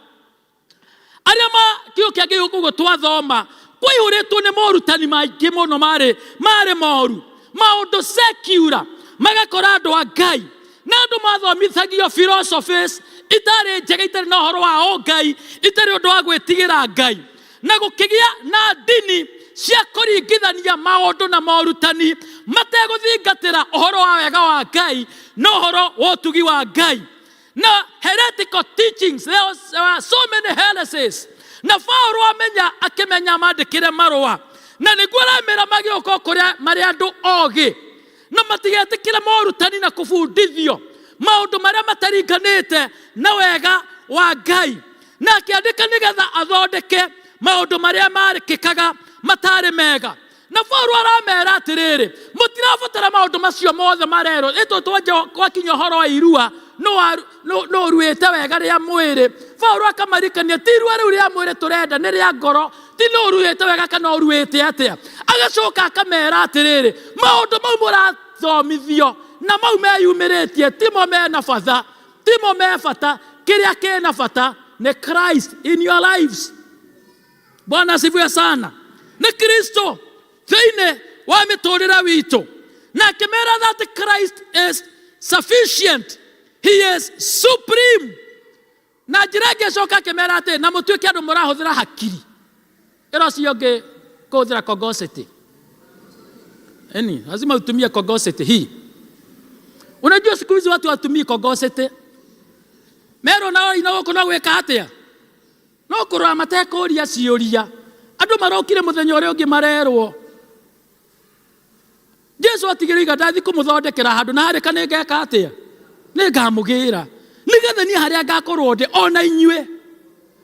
arĩa ma kĩo kĩa Ngai ũguo twathoma, kwaihũrĩtwo nĩ morutani maingĩ mũno marĩ marĩ moru, maũndũ secular magakora andũ a Ngai, na andũ mathomithagio philosophies itarĩ njega, itarĩ na ũhoro wa ũngai, itarĩ ũndũ wa gwĩtigĩra Ngai, na gũkĩgĩa na ndini cia kũringithania maũndũ na morutani mategũthingatĩra ũhoro wa wega wa Ngai na ũhoro wa ũtugi wa Ngai, na heretical teachings. There were so many heresies. Na Paulo amenya akĩmenya mandĩkĩre marũa, na nĩguo aramera magĩũka kũrĩa marĩ andũ ogĩ, na matigetĩkĩre morutani na kũbundithio maũndũ marĩa mataringanĩte na wega wa Ngai. Na akĩandĩka nĩgetha athondeke maũndũ marĩa marĩkĩkaga matarĩ mega. Na Paulo aramera atĩrĩrĩ, mũtirabatara maũndũ macio mothe marerwo. Ĩtũ twanja gwakinya ũhoro wa irua, nũ ũruĩte wega rĩa mwĩrĩ. Paulo akamarikania ti irua rĩu rĩa mwĩrĩ tũrenda, nĩ rĩa ngoro, ti nũ ũruĩte wega kana ũruĩte atĩa. Agacoka akamera atĩrĩrĩ, maũndũ mau mũrathomithio na mau meyumĩrĩtie timo mena bata, timo me bata. Kĩrĩa kĩna bata nĩ Christ in your lives. Bwana asifiwe sana. Nĩ Kristo thĩinĩ wa mĩtũrĩre witũ. Na akĩmera that Christ is sufficient. He is supreme. Na njĩra ĩngĩ acoka akĩmera atĩ na mũtuĩke andũ mũrahũthĩra hakiri. Ĩra ũcio ũngĩ kũhũthĩra kogosity. Yaani, lazima utumie kogosity hii. Unajua siku hizi watu watumii kogosity. Merwo na ina gũkũ no gwĩka atĩa? No kũrora matekũria ciũria. Andũ marokire mũthenya ũrĩa ũngĩ marerwo. Jesu atigĩrĩire iga ndathi kũmũthondekera handũ na harĩka nĩ ngeka atĩa? Nĩ ngamũgĩra. Nĩgetha niĩ harĩa ngakorwo ndĩ ona inyuĩ.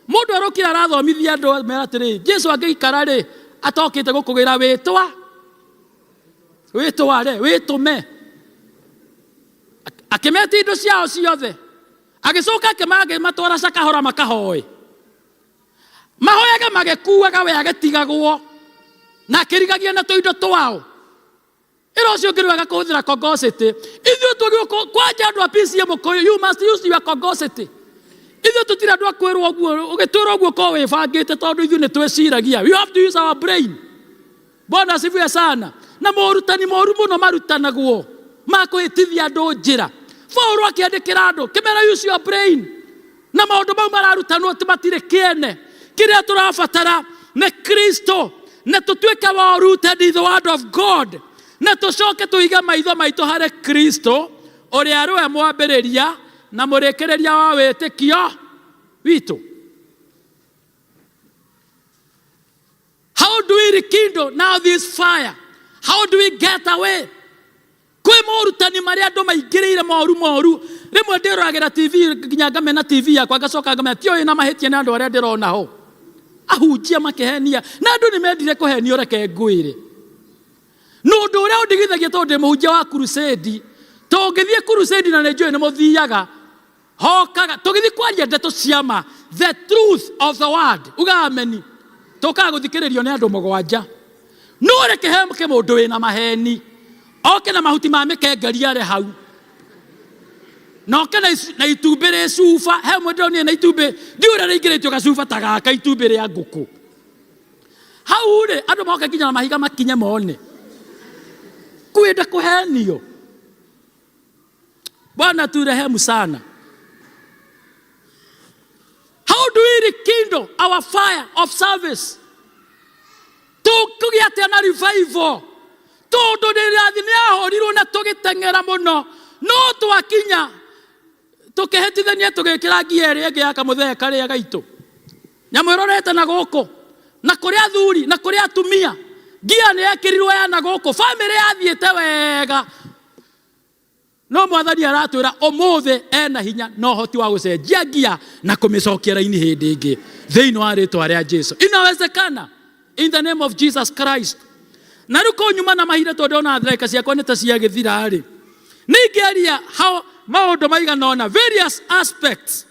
Mũndũ arokire arathomithia andũ mera atĩrĩ, Jesu angĩikara rĩ atokĩte gũkũgĩra wĩtwa wĩtware wĩtũme. Akĩmetia indo ciao ciothe. Agĩcoka akĩmatwara cakahora makahoe. Mahoyaga magĩkuaga we agĩtigagwo na akĩrigagia na tũindo twao. Ĩra ũcio ũngĩ wega kũhũthĩra kogosity. Ithuĩ tũgĩũka kwanja andũ a PCM Mũkũyũ, you must use your kogosity. Ithuĩ tũtirĩ andũ a kwĩrwo ũguo, ũgĩtwĩra ũguo korwo wĩbangĩte tondũ ithuĩ nĩ twĩciragia. You have to use our brain. Bwana asifiwe sana. Na morutani moru mũno marutanagwo ma kũhĩtithia andũ njĩra. Paulo akĩandĩkĩra andũ kĩmera use your brain. Na maũndũ mau mararutanwo ti matirĩ kĩene. Kĩrĩa tũrabatara nĩ Kristo na tũtuĩke well rooted in the word of God na tũcoke tũige maitho maitũ harĩ Kristo ũrĩa arĩ we mwambĩrĩria na mũrĩkĩrĩria wa wĩtĩkio witũ. How do we rekindle now this fire? How do we get away? Kwĩ morutani marĩa andũ maingĩrĩire moru moru. Rĩmwe ndĩroragĩra TV nginya ngamena TV yakwa ngacoka ngamenya ti ũyũ na mahĩtia nĩ andũ arĩa ndĩrona ho. Ahunjia makĩhenia na andũ nĩ mendire kũhenio reke ngwĩre. Na ũndũ ũrĩa ũndigithagia tondũ ndĩ mũhunjia wa crusade, tũngĩthiĩ crusade na nĩ njũĩ nĩ mũthiaga hokaga tũgĩthiĩ kwaria ndeto cia ma the truth of the word uga ameni tũkaga gũthikĩrĩrio nĩ andũ mũgwanja no reke he mũndũ wĩna maheni oke na mahuti ma mĩkengeri arĩ hau na oke na itumbĩ rĩ cuba he mũndũ ndĩronire na itumbĩ ndiũĩ ũrĩa rĩingĩrĩtio gacuba ta gaka itumbĩ rĩa ngũkũ hau rĩ andũ moke nginya na mahiga makinye mone kwenda kũhenio. Bwana turehemu sana. How do we rekindle our fire of service? Tũkũgĩa atĩa na revival? Tondũ rĩrathi nĩ yahorirwo na tũgĩteng'era mũno, no twakinya tũkĩhĩtithania tũgĩkĩra ngia ĩrĩa ĩngĩ ya kamũthee karĩa gaitũ. Nyamũ ĩrorete na gũkũ na kũrĩ athuri na kũrĩ atumia, ngia nĩ yekĩrirwo ya na gũkũ, bamĩrĩ yathiĩte wega. No mwathani aratwĩra ũmũthĩ ena hinya na ũhoti wa gũcenjia ngia na kũmĩcokia raini hĩndĩ ĩngĩ thĩinĩ wa rĩtwa rĩa Jesu. Inawezekana in the name of Jesus Christ. Na rĩu kũu nyuma na mahinda tondũ ndona ndagĩka ciakwa nĩ ta ciagĩthira rĩ, nĩ ingĩaria how maũndũ maigana ũna various aspects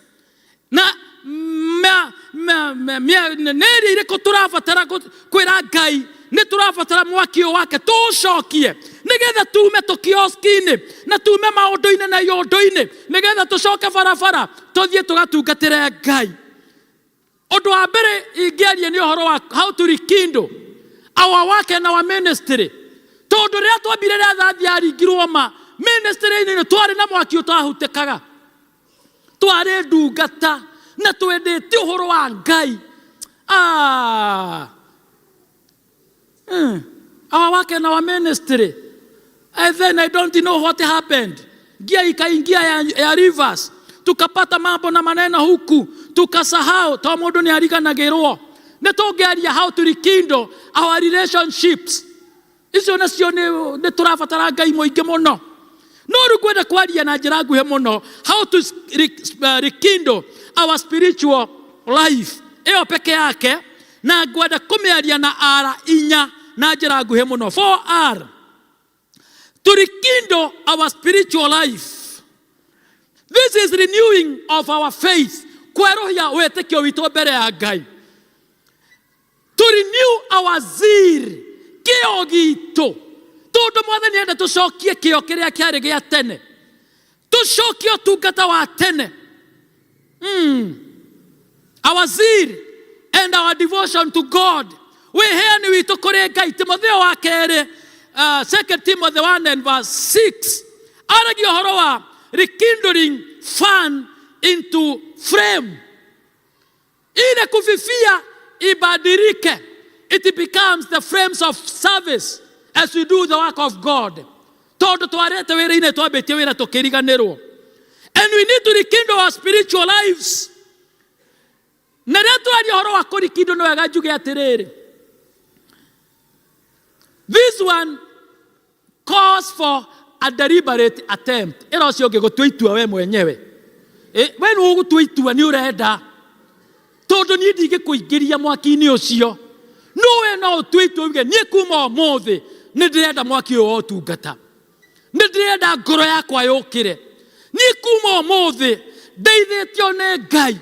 na nĩ ĩrĩa irĩkũ tũrabatara kwĩra Ngai nĩ tũrabatara mwaki ũyũ wake tũũcokie nĩgetha tume tũkioski-inĩ na tume maũndũ-inĩ na iũndũ-inĩ nĩgetha tũcoke barabara tũthiĩ tũgatungatĩre Ngai. Ũndũ wa mbere ingĩaria nĩ ũhoro wa how to rekindle our work and our ministry. Tondũ rĩrĩa twambire rĩathathi yaringirwo ma ministry-inĩ nĩ twarĩ na mwaki ũtahutĩkaga. Twarĩ ndungata na twendete ũhoro wa Ngai. Our work and our ministry. And then I don't know what happened. Ngia ikaingia ya rivers. Tukapata mambo na maneno huku. Tukasahau. To mundu ni ariganagirwo. Nĩ tũngĩaria how to rekindle our relationships. Icio nacio nĩ tũrabatara Ngai mũingĩ mũno. No rĩu ngwenda kwaria na njĩra nguhĩ mũno how to rekindle our spiritual life. Ĩyo peke yake na ngwenda kũmĩaria na R inya na njĩra nguhĩ mũno. 4R. To rekindle our spiritual life. This is renewing of our faith. Kwerũhia wĩtĩkio witũ mbere ya Ngai. To renew our zeal. Kĩo gitũ. Tondũ Mwathani enda tũcokie kĩo kĩrĩa kĩarĩ gĩa tene. Tũcokie ũtungata wa tene. Our zeal and our devotion to God. Wĩheani witũ kũrĩ Ngai. Timotheo wa kerĩ, 2 Timothy 1 and verse 6. Aragia ũhoro wa rekindling fan into flame. Ile kufifia ibadilike, it becomes the frames of service as we do the work of God. Tondũ twarete wĩra-inĩ, twambĩtie wĩra tũkĩriganĩrwo, and we need to rekindle our spiritual lives. Na rĩrĩa tũraria ũhoro wa kũrikindwo, nĩ wega njuge atĩrĩrĩ, this one calls for a deliberate attempt. Ĩra ũcio ũngĩ, gũtua itua we mwenyewe. We nĩ ũgũtua itua nĩ ũrenda, tondũ niĩ ndingĩkũingĩria mwaki-inĩ ũcio, no we no ũtue itua uge, niĩ kuma ũmũthĩ nĩ ndĩrenda mwaki ũyũ wa ũtungata, nĩ ndĩrenda ngoro yakwa yũkĩre. Niĩ kuma ũmũthĩ ndeithĩtio nĩ Ngai,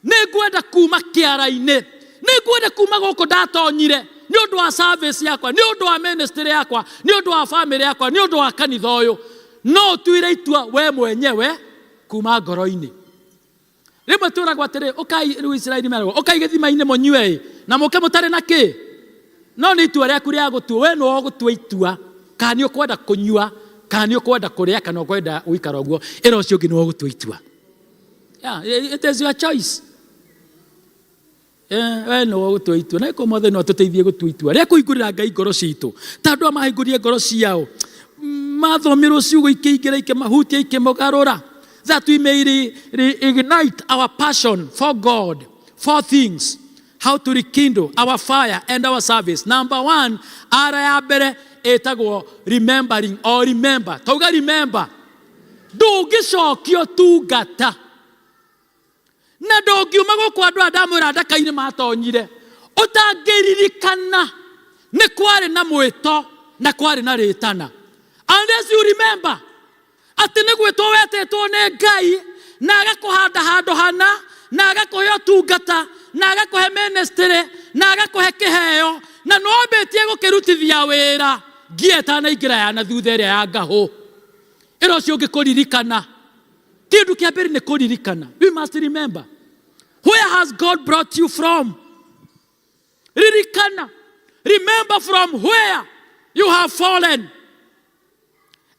nĩ ngwenda kuma kĩara-inĩ, nĩ ngwenda kuma gũkũ ndatonyire nĩ ũndũ wa service yakwa, nĩ ũndũ wa ministry yakwa, nĩ ũndũ wa family yakwa, nĩ ũndũ wa kanitha ũyũ. No ũtuire itua we mwenyewe kuma ngoro-inĩ. Rĩmwe twĩragwo atĩrĩ, ũkai rĩu, Isiraeli meragwo, ũkai gĩthima-inĩ mũnyue na mũke mũtarĩ na kĩ. No nĩ itua rĩaku rĩa gũtua. We nĩwe ũgũtua itua kana nĩ ũkwenda kũnyua, kana nĩ ũkwenda kũrĩa, kana ũkwenda gũikara ũguo. Ĩra ũcio ũngĩ, nĩwe ũgũtua itua. Yeah, it is your choice. We nĩwe ũgũtua itua. Na ĩkorwo Mwathani no atũteithie gũtua itua rĩa kũhingũrĩra Ngai ngoro citũ, ta andũ aya mahingũrire ngoro ciao, mathomirwo ciugo ikĩingĩra, ikĩmahutia, ikĩmũgarũra, that we may reignite our passion for God. Four things how to rekindle our fire and our service. Number one, ara ya mbere ĩtagwo remembering or remember. Tauga remember. Ndũngĩcokio tungata na ndũngiuma gũkũ andũ aya ndamwĩra ndaka-inĩ matonyire ũtangĩririkana nĩ kwarĩ na mwĩto na kwarĩ na rĩtana. Unless you remember atĩ nĩ gwĩtwo wetĩtwo nĩ Ngai na agakũhanda handũ hana na agakũhe ũtungata na agakũhe ministry na agakũhe kĩheo na nĩwambĩtie gũkĩrutithia wĩra ngia ĩtanaingĩra ya na thutha ĩrĩa ya ngahũ. Ĩra ũcio ũngĩ, kũririkana. Kĩndũ kĩa mbere nĩ kũririkana. We must remember where has God brought you from. Ririkana. Remember from where you have fallen,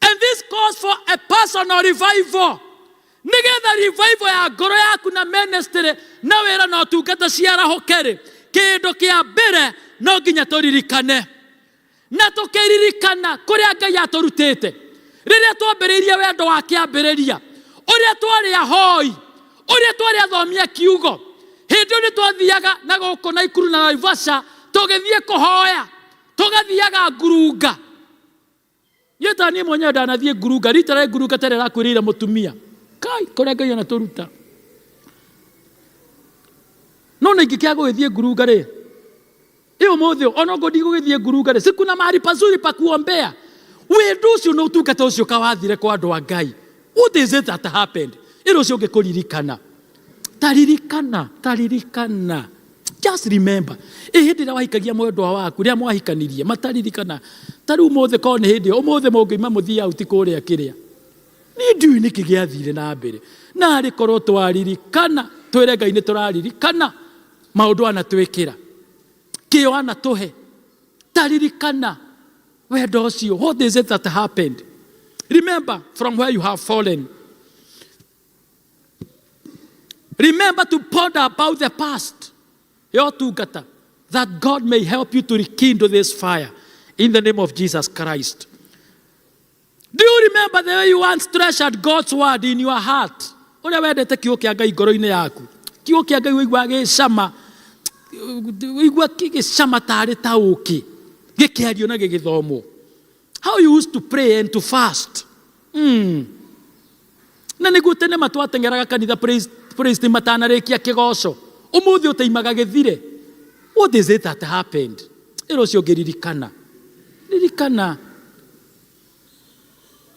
and this calls for a personal revival, nigetha revival ya ngoro yaku na ministry na wĩra na ũtungata ciarahũke rĩ. Kĩndũ kĩa mbere, no nginya tũririkane na tũkĩririkana kũrĩa Ngai atũrutĩte rĩrĩa twambĩrĩirie wendo wa kĩambĩrĩria, ũrĩa twarĩ ahoi, ũrĩa twarĩ athomia kiugo. Hĩndĩ ĩyo nĩ twathiaga na gũkũ na Ikuru na Naivasha, tũgĩthiĩ kũhoya, tũgathiaga ngurunga. Niĩ ta niĩ mwenyewe ndanathiĩ ngurunga rita rĩa ngurunga ta rĩrĩa rakuĩrĩire mũtumia. Kai, kũrĩa Ngai anatũruta! No nĩ ingĩkĩaga gũgĩthiĩ ngurunga rĩ, ĩ ũmũthĩ ona ũguo ndigũgĩthiĩ ngurunga rĩ, sikuna mahali pazuri pa kuombea. Wendo ũcio na ũtungata ũcio kawathire kwa andũ a Ngai. What is it that happened? Ĩra ũcio ũngĩ, kũririkana. Taririkana, taririkana, just remember. Ĩ hĩndĩ ĩrĩa wahikagia mwendwa waku, rĩrĩa mwahikanirie, mataririkana ta rĩu ũmũthĩ korwo nĩ hĩndĩ ĩyo, ũmũthĩ mũngĩima mũthiĩ out kũrĩa kĩrĩa, niĩ ndiũĩ nĩkĩ gĩathire na mbere. Narĩ korwo twaririkana, twĩre Ngai nĩ tũraririkana maũndũ anatwĩkĩra, kĩo anatũhe. Taririkana wendo ũcio. What is it that happened? Remember from where you have fallen. Remember to ponder about the past yotungata, that God may help you to rekindle this fire in the name of Jesus Christ. Do you remember the way you once treasured God's word in your heart? Ũrĩa wendete kiugo kĩa Ngai ngoro-inĩ yaku, kiugo kĩa Ngai ũigua gĩcama, ũigua gĩcama tarĩ ta ũkĩ gĩkĩario na gĩgĩthomwo. How you used to pray and to fast. Na nĩguo tene matwateng'eraga kanitha praise team matanarĩkia kĩgoco, ũmũthĩ ũtaimaga gĩthire. What is it that happened? Ĩra ũcio ũngĩririkana, ririkana.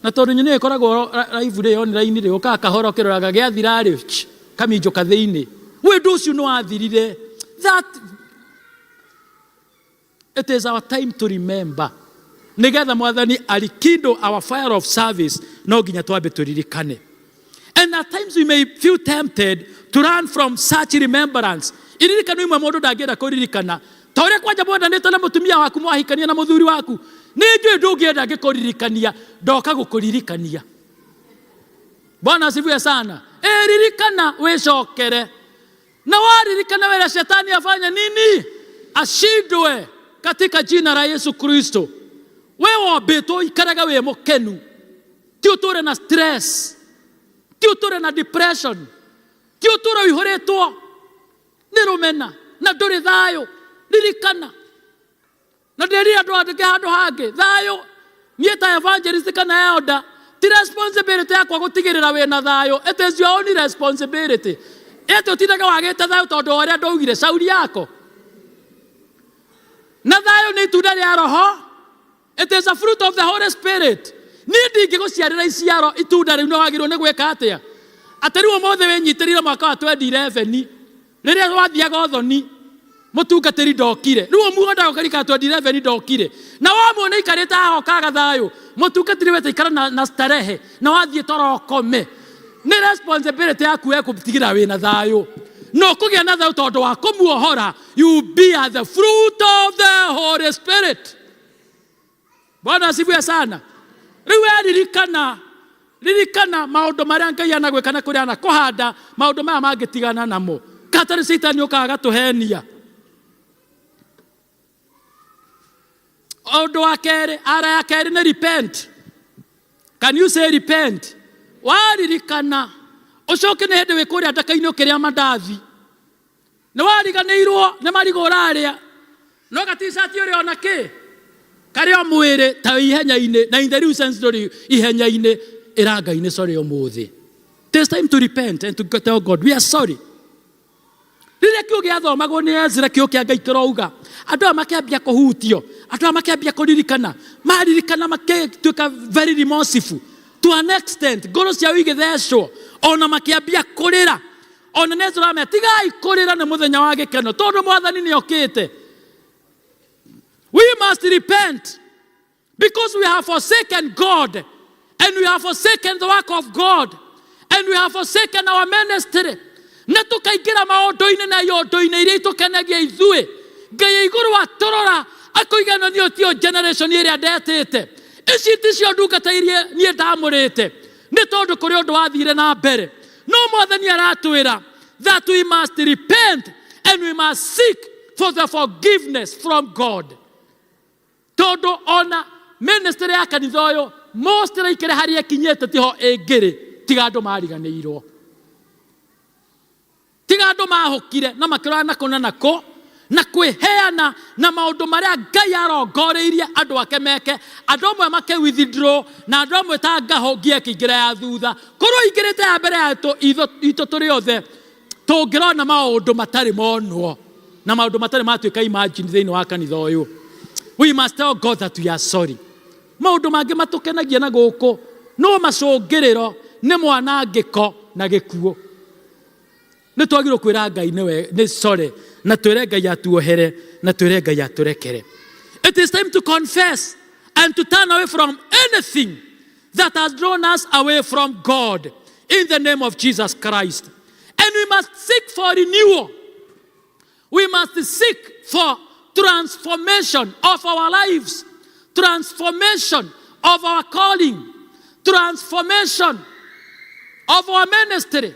Na tondũ nyoni ĩkoragwo live rĩ, online rĩ, ũkaga kahora ũkĩroraga gĩathira rĩ, kaminjũka thĩinĩ. Wendo ũcio nĩ wathirire. That it is our time to remember. Nigetha Mwathani arekindle our fire of service, no nginya twambe tũririkane. And at times we may feel tempted to run from such remembrance. Iririkano imwe mũndũ ndangĩenda kũririkana, ta ũrĩa kwanja mwendanĩte na mũtumia waku, mwahikania na mũthuri waku. Nĩ njũĩ ndũngĩenda ngĩkũririkania, ndoka gũkũririkania. Bwana asifiwe sana. E, ririkana wicokere, na waririkana wera shetani afanye nini? Ashindwe katika jina la Yesu Kristo. We wombĩtwo ikaraga wĩ mũkenu, ti ũtũre na stress, ti ũtũre na depression, ti ũtũre ũihũrĩtwo nĩ rũmena na ndũrĩ thayũ. Ririkana na ndĩrire andũ andĩke handũ hangĩ thayũ. Niĩ ta evangelist kana elder, ti responsibility yakwa gũtigĩrĩra wĩna thayũ. It is your own responsibility. Ĩtĩ ũtindaga wagĩte thayũ tondũ wa ũrĩa ndaugire cauri yako. Na thayũ nĩ itunda rĩa Roho. It is a fruit of the Holy Spirit. Niĩ ndingĩgũciarĩra iciaro itunda rĩu, nĩ wagĩrĩirwo nĩ gwĩka atĩa? Atĩ rĩu ũmũthĩ wĩnyitĩrĩire mwaka wa 2011 rĩrĩa wathiaga ũthoni mũtungatĩri ndokire, rĩu ũmuona ũkarika 2011 ndokire, na wamuona aikarĩte haha ũkaga thayũ, mũtungatĩri wete ikara na starehe na wathiĩ toro ũkome. Nĩ responsibility yaku we kũtigĩrĩra wĩna thayũ, na ũkũgĩa na thayũ tondũ wa kũmuohora. You bear the fruit of the Holy Spirit. Bwana asifiwe sana. Rĩu we ririkana, ririkana maũndũ marĩa Ngai anagwĩka na kũrĩa anakũhanda, maũndũ maya mangĩtigana namo katarĩ Caitani ũkaga gatũhenia. Ũndũ wa kerĩ, ara ya kerĩ nĩ repent. Can you say repent? Waririkana ũcoke nĩ hĩndĩ wĩ kũrĩa ndaka-inĩ ũkĩrĩa mandathi, nĩ wariganĩirwo nĩ marigũ ũrarĩa, no gatishati ũrĩ ona kĩ karĩ o mwĩrĩ ta wĩ ihenya-inĩ, na in the real sense ndũrĩ ihenya-inĩ. Ĩra Ngai nĩ sorry ũmũthĩ. It is time to repent and to tell God we are sorry. Rĩrĩa kiugo gĩathomagwo nĩ Ezra, kiugo kĩa Ngai kĩrauga andũ aya makĩambia kũhutio, andũ aya makĩambia kũririkana, maririkana makĩtuĩka very remorseful to an extent, ngoro ciao igĩthecwo, ona makĩambia kũrĩra. Ona nĩ Ezra amea, tigai kũrĩra, nĩ mũthenya wa gĩkeno tondũ Mwathani nĩ okĩte. We must repent because we have forsaken God and we have forsaken the work of God and we have forsaken our ministry, na tũkaingĩra maũndũ-inĩ na iũndũ-inĩ iria itũkenagia ithuĩ. Ngai igũrũ atũrora akoiga ĩno nĩyo tiyo generation ĩrĩa ndetĩte, ici ticio ndungata iria niĩ ndamũrĩte, nĩ tondũ kũrĩ ũndũ wathire na mbere. No Mwathani aratwĩra that we must repent and we must seek for the forgiveness from God, tondũ ona ministry ya kanitha ũyũ most ĩraikĩre harĩa ĩkinyĩte tiho ĩngĩrĩ tiga andũ mariganĩirwo, tiga andũ mahũkire na makĩrora na kũ na nakũ na kwĩheana na maũndũ marĩa Ngai arongoreirie andũ ake meke. Andũ amwe make withdraw, na andũ amwe ta ngahũ ngia ĩkĩingĩra ya thutha. Korwo ingĩrĩte ya mbere ya itũ tũrĩ othe, tũngĩrona maũndũ matarĩ monwo na maũndũ matarĩ matuĩka imagine thĩinĩ wa kanitha ũyũ. We must tell God that we are sorry. Maũndũ mangĩ matũkenagia na gũkũ no macũngĩrĩro nĩ mwanangĩko na gĩkuũ. Nĩ twagĩrĩirwo kwĩra Ngai nĩwe nĩ sorry, na twĩre Ngai atuohere, na twĩre Ngai atũrekere. It is time to confess and to turn away from anything that has drawn us away from God in the name of Jesus Christ. And we must seek for renewal. We must seek for transformation of our lives, transformation of our calling, transformation of our ministry.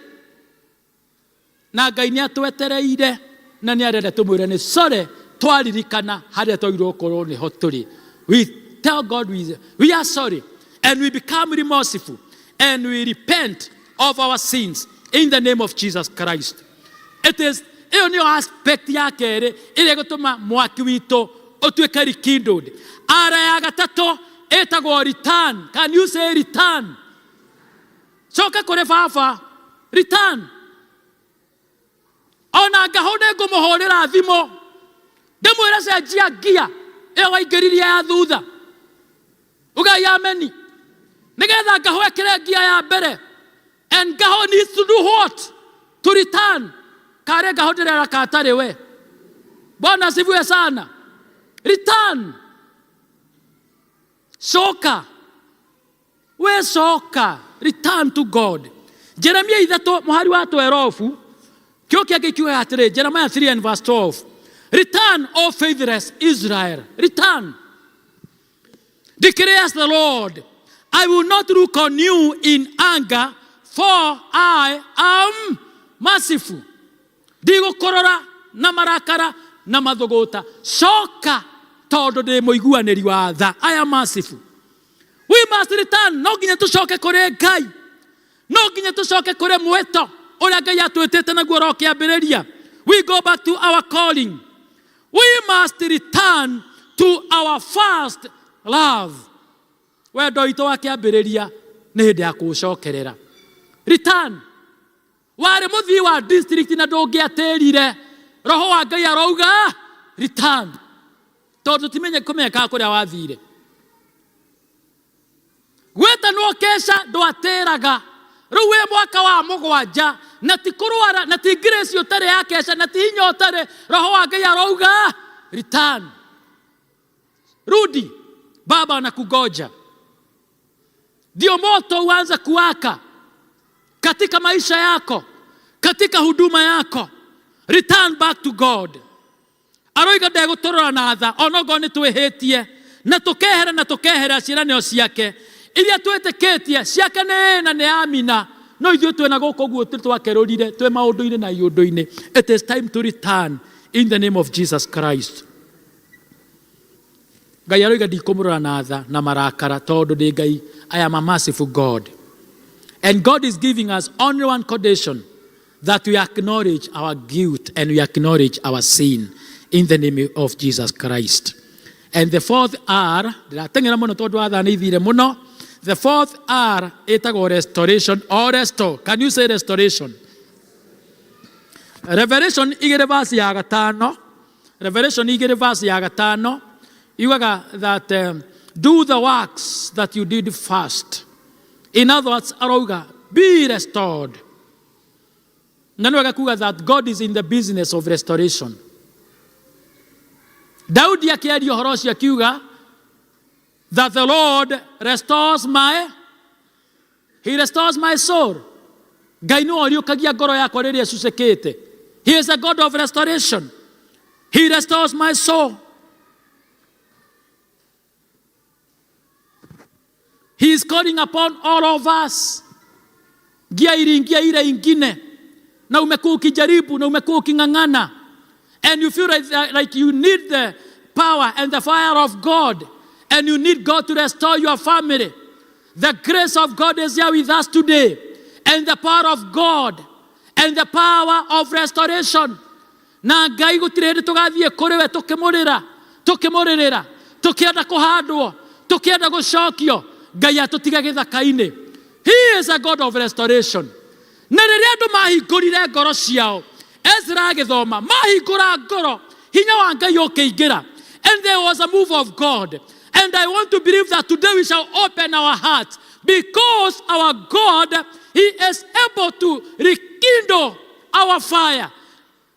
Na Ngai nĩ atwetereire na nĩ arenda tũmwĩre nĩ sorry twaririkana harĩa twagĩrĩirwo gũkorwo nĩho tũrĩ. We tell God we are sorry and we become remorseful and we repent of our sins in the name of Jesus Christ. It is ĩyo nĩyo aspect ya kerĩ ĩrĩa ĩgũtũma mwaki witũ ũtuĩke rekindled. Ara ya gatatũ ĩtagwo return. Can you say return? Coka kũrĩ baba, return. Ona ngahũ nĩ ngũmũhũrĩra thimũ ndĩmwĩre cenjia ngia ĩyo waingĩririe ya thutha. Ugai ameni. Nĩgetha ngahũ ĩkĩre ngia ya mbere. And ngahũ needs to do what? To return. Karĩ ngahũ ndĩrera katarĩ we. Bwana asifiwe sana. Return. Coka. We coka. Return to God. Jeremia 3 mũhari wa 12, kĩo kĩangĩ kiugaga atĩrĩ, Jeremiah 3 and verse 12, "Return, O faithless Israel, return, declares the Lord. I will not look on you in anger." For I am merciful. Ndigũkũrora na marakara na mathũgũta. Coka tondũ ndĩ mũiguanĩri wa tha. I am merciful. We must return. No nginya tũcoke kũrĩ Ngai. No nginya tũcoke kũrĩ mwĩto ũrĩa Ngai atwĩtĩte naguo ro kĩambĩrĩria. We go back to our calling. We must return to our first love. Wendo witũ wa kĩambĩrĩria nĩ hĩndĩ ya kũũcokerera. Return. Warĩ mũthii wa district na ndũngĩatĩrire. Roho wa Ngai arauga return. Tondũ timenye kũmenyekaga kũrĩa wathire. Gwĩtanwo keca ndwatĩraga. Rĩu wĩ mwaka wa mũgwanja na ti kũrwara na ti grace ũtarĩ ya keca na ti hinya ũtarĩ. Roho wa Ngai arauga return. Rudi, baba anakungoja. Ndio moto uanze kuwaka katika maisha yako, katika huduma yako. Return back to God. Aroiga ndegũtũrora na tha onokorwo nĩ twĩhĩtie na tũkehera na tũkehera ciĩranĩro ciake iria twĩtĩkĩtie ciake nĩ ĩ na nĩ amina, no ithuĩ twĩna gũkũ ũguo twakerũrire twĩ maũndũ-inĩ na iũndũ-inĩ. It is time to return in the name of Jesus Christ. Ngai aroiga ndikũmũrora na tha na marakara tondũ ndĩ Ngai. I am a merciful God. And God is giving us only one condition, that we acknowledge our guilt and we acknowledge our sin in the name of Jesus Christ. And the fourth R, ndĩrateng'era mũno tondũ wa thaa nĩ ithire mũno. The fourth R ĩtagwo restoration or restore. Can you say restoration? Revelation igĩrĩ verse ya gatano. Revelation igĩrĩ verse ya gatano yugaga that do the works that you did first. In other words, arauga be restored. Na nĩ wega kuga that God is in the business of restoration. Daudi akĩaria ũhoro ũcio akiuga that the Lord restores my, he restores my soul. Ngai nĩwe ũriũkagia ngoro yakwa rĩrĩa ĩcucĩkĩte. He is a God of restoration. He restores my soul. He is calling upon all of us. Ngia iliingia ile ingine na umekuwa ukijaribu na umekuwa uking'ang'ana and you feel like you need the power and the fire of God and you need God to restore your family. The grace of God is here with us today, and the power of God and the power of restoration. Na Ngai gũtirĩ hĩndĩ tũgathiĩ kũrĩ we tũkĩmũrĩra, tũkĩmũrĩrĩra, tũkĩenda kũhandwo, tũkĩenda gũcokio, Ngai atũtige gĩthaka-inĩ. He is a God of restoration. Na rĩrĩa andũ mahingũrire ngoro ciao, Ezra agĩthoma, mahingũra ngoro, hinya wa Ngai ũkĩingĩra. And there was a move of God. And I want to believe that today we shall open our hearts, because our God, he is able to rekindle our fire.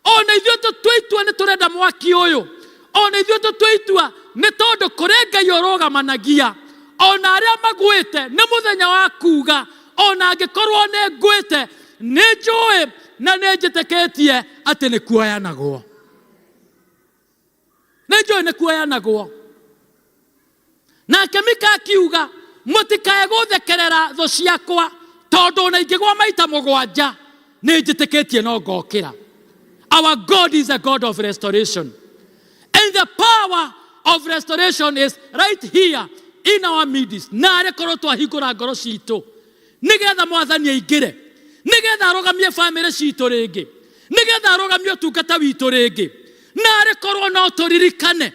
Ona ithuĩ tũtue itua nĩ tũrenda mwaki ũyũ. Ona ithuĩ tũtue itua nĩ tondũ kũrĩ Ngai ũrũgamanagia. Ona arĩa magwĩte nĩ mũthenya wa kuga, ona angĩkorwo nĩ ngwĩte, nĩ njũĩ na nĩ njĩtĩkĩtie atĩ nĩ kuoyanagwo. Nĩ njũĩ nĩ kuoyanagwo. Nake Mika akiuga, mũtikae gũthekerera thũ ciakwa, tondũ ona ingĩgwa maita mũgwanja, nĩ njĩtĩkĩtie no ngokĩra. Our God is a God of restoration. And the power of restoration is right here in our midst. Na arĩ korwo twahingũra ngoro citũ, nĩgetha mwathani aingĩre, nĩgetha arũgamie bamĩrĩ citũ rĩngĩ, nĩgetha arũgamie ũtungata witũ rĩngĩ. Na arĩ korwo no tũririkane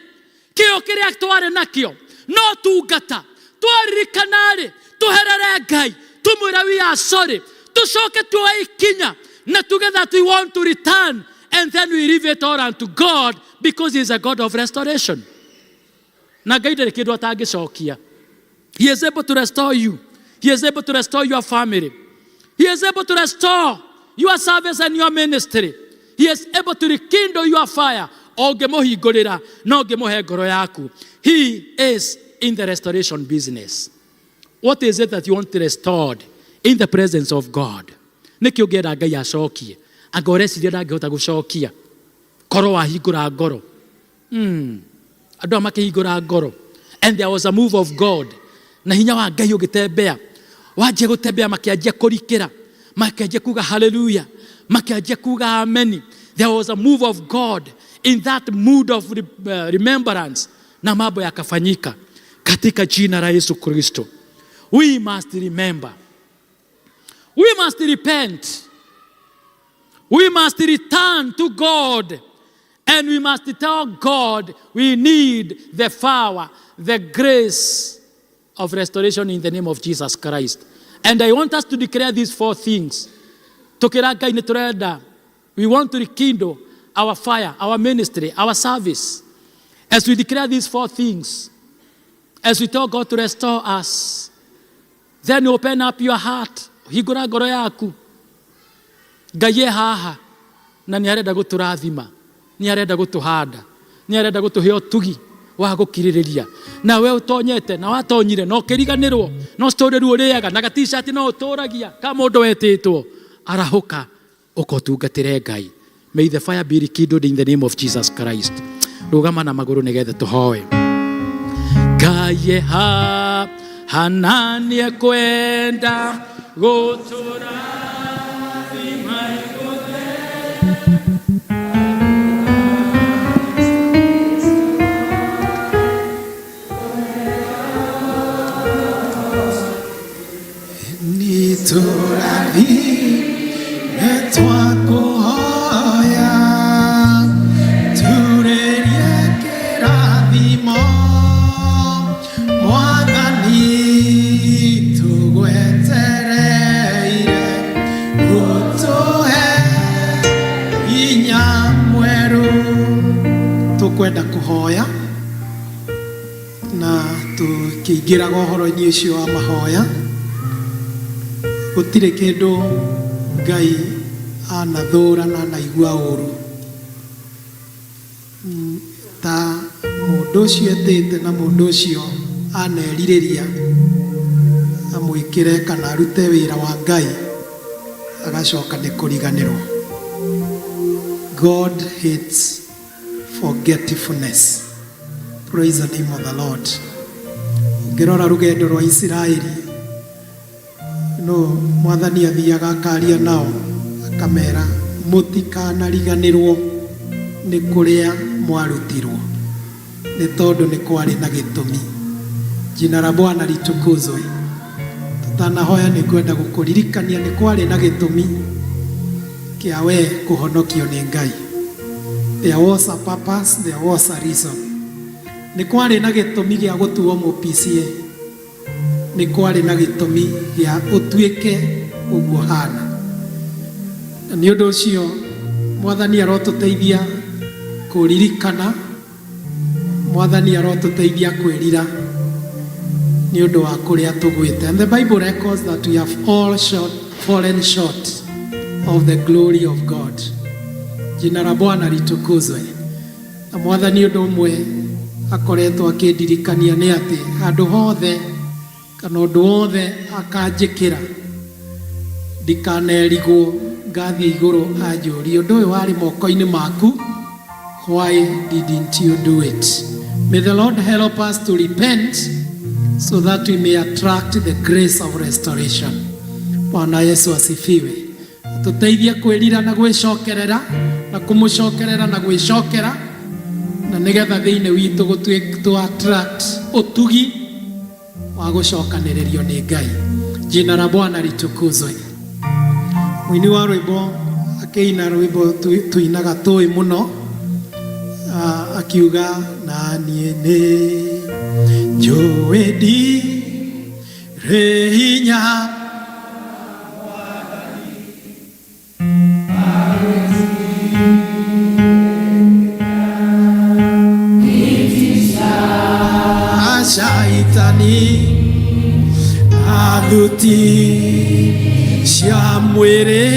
kĩo kĩrĩa twarĩ nakĩo, no tungata twaririkana rĩ, tũherere Ngai, tũmwĩre we are sorry, tũcoke tuoe ikinya na tuge that we want to return, and then we leave it all unto God, because he is a God of restoration. Na Ngai ndarĩ kĩndũ atangĩcokia. He is able to restore you. He is able to restore your family. He is able to restore your service and your ministry. He is able to rekindle your fire. Ũngĩmũhingũrĩra na ũngĩmũhe ngoro yaku. He is in the restoration business. What is it that you want restored in the presence of God? Nĩkĩ ũngĩenda Ngai acokie? Anga ũreciria ndangĩhota gũcokia? Korwo wahingũra ngoro. Andũ aya makĩhingũra ngoro. And there was a move of God. Na hinya wa Ngai ũgĩtembea. Wanjia gũtembea makĩanjia kũrikĩra. Makianjia kuga hallelujah, makianjia kuga ameni. There was a move of God in that mood of remembrance, na mambo yakafanyika katika jina la Yesu Kristo. We must remember, we must repent, we must return to God, and we must tell God we need the power, the grace of restoration in the name of Jesus Christ. And I want us to declare these four things. Tukira Ngai nĩ tũrenda. We want to rekindle our fire, our ministry, our service. As we declare these four things, as we tell God to restore us, then open up your heart. Hingũra ngoro yaku. Ngai e haha na nĩ arenda gũtũrathima, nĩ arenda gũtũhanda, nĩ arenda gũtũhe ũtugi wa gũkirĩrĩria. Na we ũtonyete na watonyire na ũkĩriganĩrwo no story rĩu ũrĩaga na ga-t-shirt no ũtũragia ka mũndũ wetĩtwo, arahũka ũkotungatĩre Ngai. May the fire be rekindled in the name of Jesus Christ. Rũgama na magũrũ nĩgetha tũhoe. Ngai e haha na nĩekwenda gũtũrathima. Nĩtũrathime twakuhoya, turĩrie kĩrathimo, Mwathani, tũgwetereire ũtũhe hinya mwerũ. Tũkwenda kũhoya na tũkĩingĩraga ũhoro-inĩ ũcio wa mahoya, gũtirĩ kĩndũ Ngai anathũra na anaigua ũru ta mũndũ ũcio etĩte na mũndũ ũcio anerirĩria amwĩkĩre kana arute wĩra wa Ngai, agacoka nĩ kũriganĩrwo. God hates forgetfulness. Praise the name of the Lord. Ũngĩrora rũgendo rwa Isiraeli, no Mwathani athiaga akaria nao akamera, "Mũtikanariganĩrwo nĩ kũrĩa mwarutirwo, nĩ tondũ nĩ kwarĩ na gĩtũmi." Jina la Bwana litukuzwe. Tutanahoya, nĩ ngwenda gũkũririkania nĩ kwarĩ na gĩtũmi kĩa we kũhonokio nĩ Ngai. There was a purpose, there was a reason. Nĩ kwarĩ na gĩtũmi gĩa gũtuo mũ PCEA, nĩ kwarĩ na gĩtũmi gĩa ũtuĩke ũguo hana. Na nĩ ũndũ ũcio Mwathani arotũteithia kũririkana, Mwathani arotũteithia kwĩrira nĩ ũndũ wa kũrĩa tũgwĩte. And the Bible records that we have all fallen short of the glory of God. Jina la Bwana litukuzwe. Na Mwathani ũndũ ũmwe akoretwo akĩndirikania nĩ atĩ handũ hothe kana ũndũ wothe akanjĩkĩra, ndikanerigwo ngathiĩ igũrũ anjũrie, "Ũndũ ũyũ warĩ moko-inĩ maku, why didn't you do it?" May the Lord help us to repent so that we may attract the grace of restoration. Bwana Yesu asifiwe. Tũteithie kwĩrira na gwĩcokerera na kũmũcokerera na gwĩcokera, na nĩgetha thĩinĩ witũ gũtuĩ to attract ũtugi wa gũcokanĩrĩrio nĩ Ngai. Jina la Bwana litukuzwe. Mũini wa rwĩmbo akĩina rwĩmbo tuinaga tũĩ mũno, akiuga, "Na niĩ nĩ njũĩ ndirĩ hinya." Shaitani na thuti cia mwĩrĩ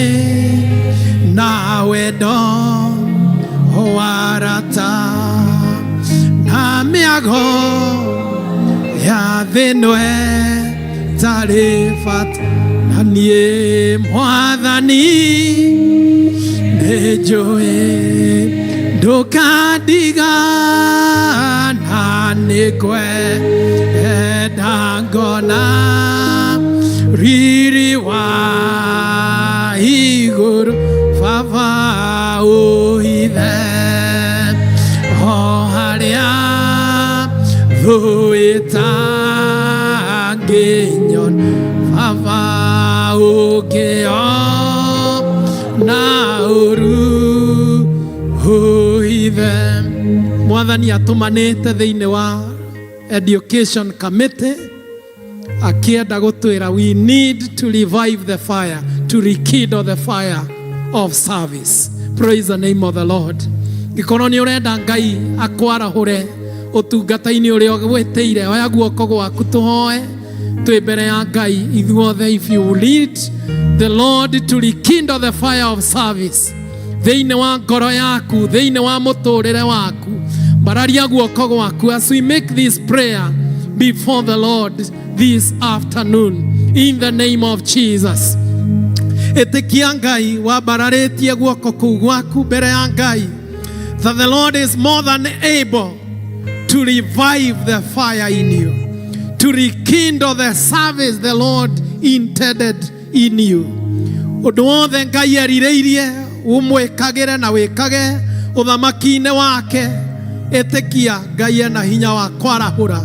na wendo warata na mĩago ya thĩ ĩno ĩtarĩ bata, na niĩ Mwathani nĩ njũĩ ndũkandiga, na nĩ ngwenda ngona riri waku. Baba ũhithe o harĩa thũ ĩtangĩnyona. Baba ũngĩona ũru ũhithe. Mwathani atũmanĩte thĩinĩ wa education committee akĩenda gũtwĩra we need to revive the fire, to rekindle the fire of service. Praise the name of the Lord. Gĩkorwo nĩ ũrenda Ngai akwarahũre ũtungata-inĩ ũrĩa gwĩtĩire, oya guoko gwaku tũhoe twĩ mbere ya Ngai ithuothe. If you lead the Lord to rekindle the fire of service thĩinĩ wa ngoro yaku, thĩinĩ wa mũtũrĩre waku, mbararia guoko gwaku as we make this prayer before the Lord this afternoon in the name of Jesus. Ĩtĩkia Ngai wambararĩtie guoko kũu gwaku mbere ya Ngai that the Lord is more than able to revive the fire in you, to rekindle the service the Lord intended in you. Ũndũ wothe Ngai erirĩirie ũmwĩkagĩre na wĩkage ũthamaki-inĩ wake, ĩtĩkia Ngai ena hinya wa kwarahũra.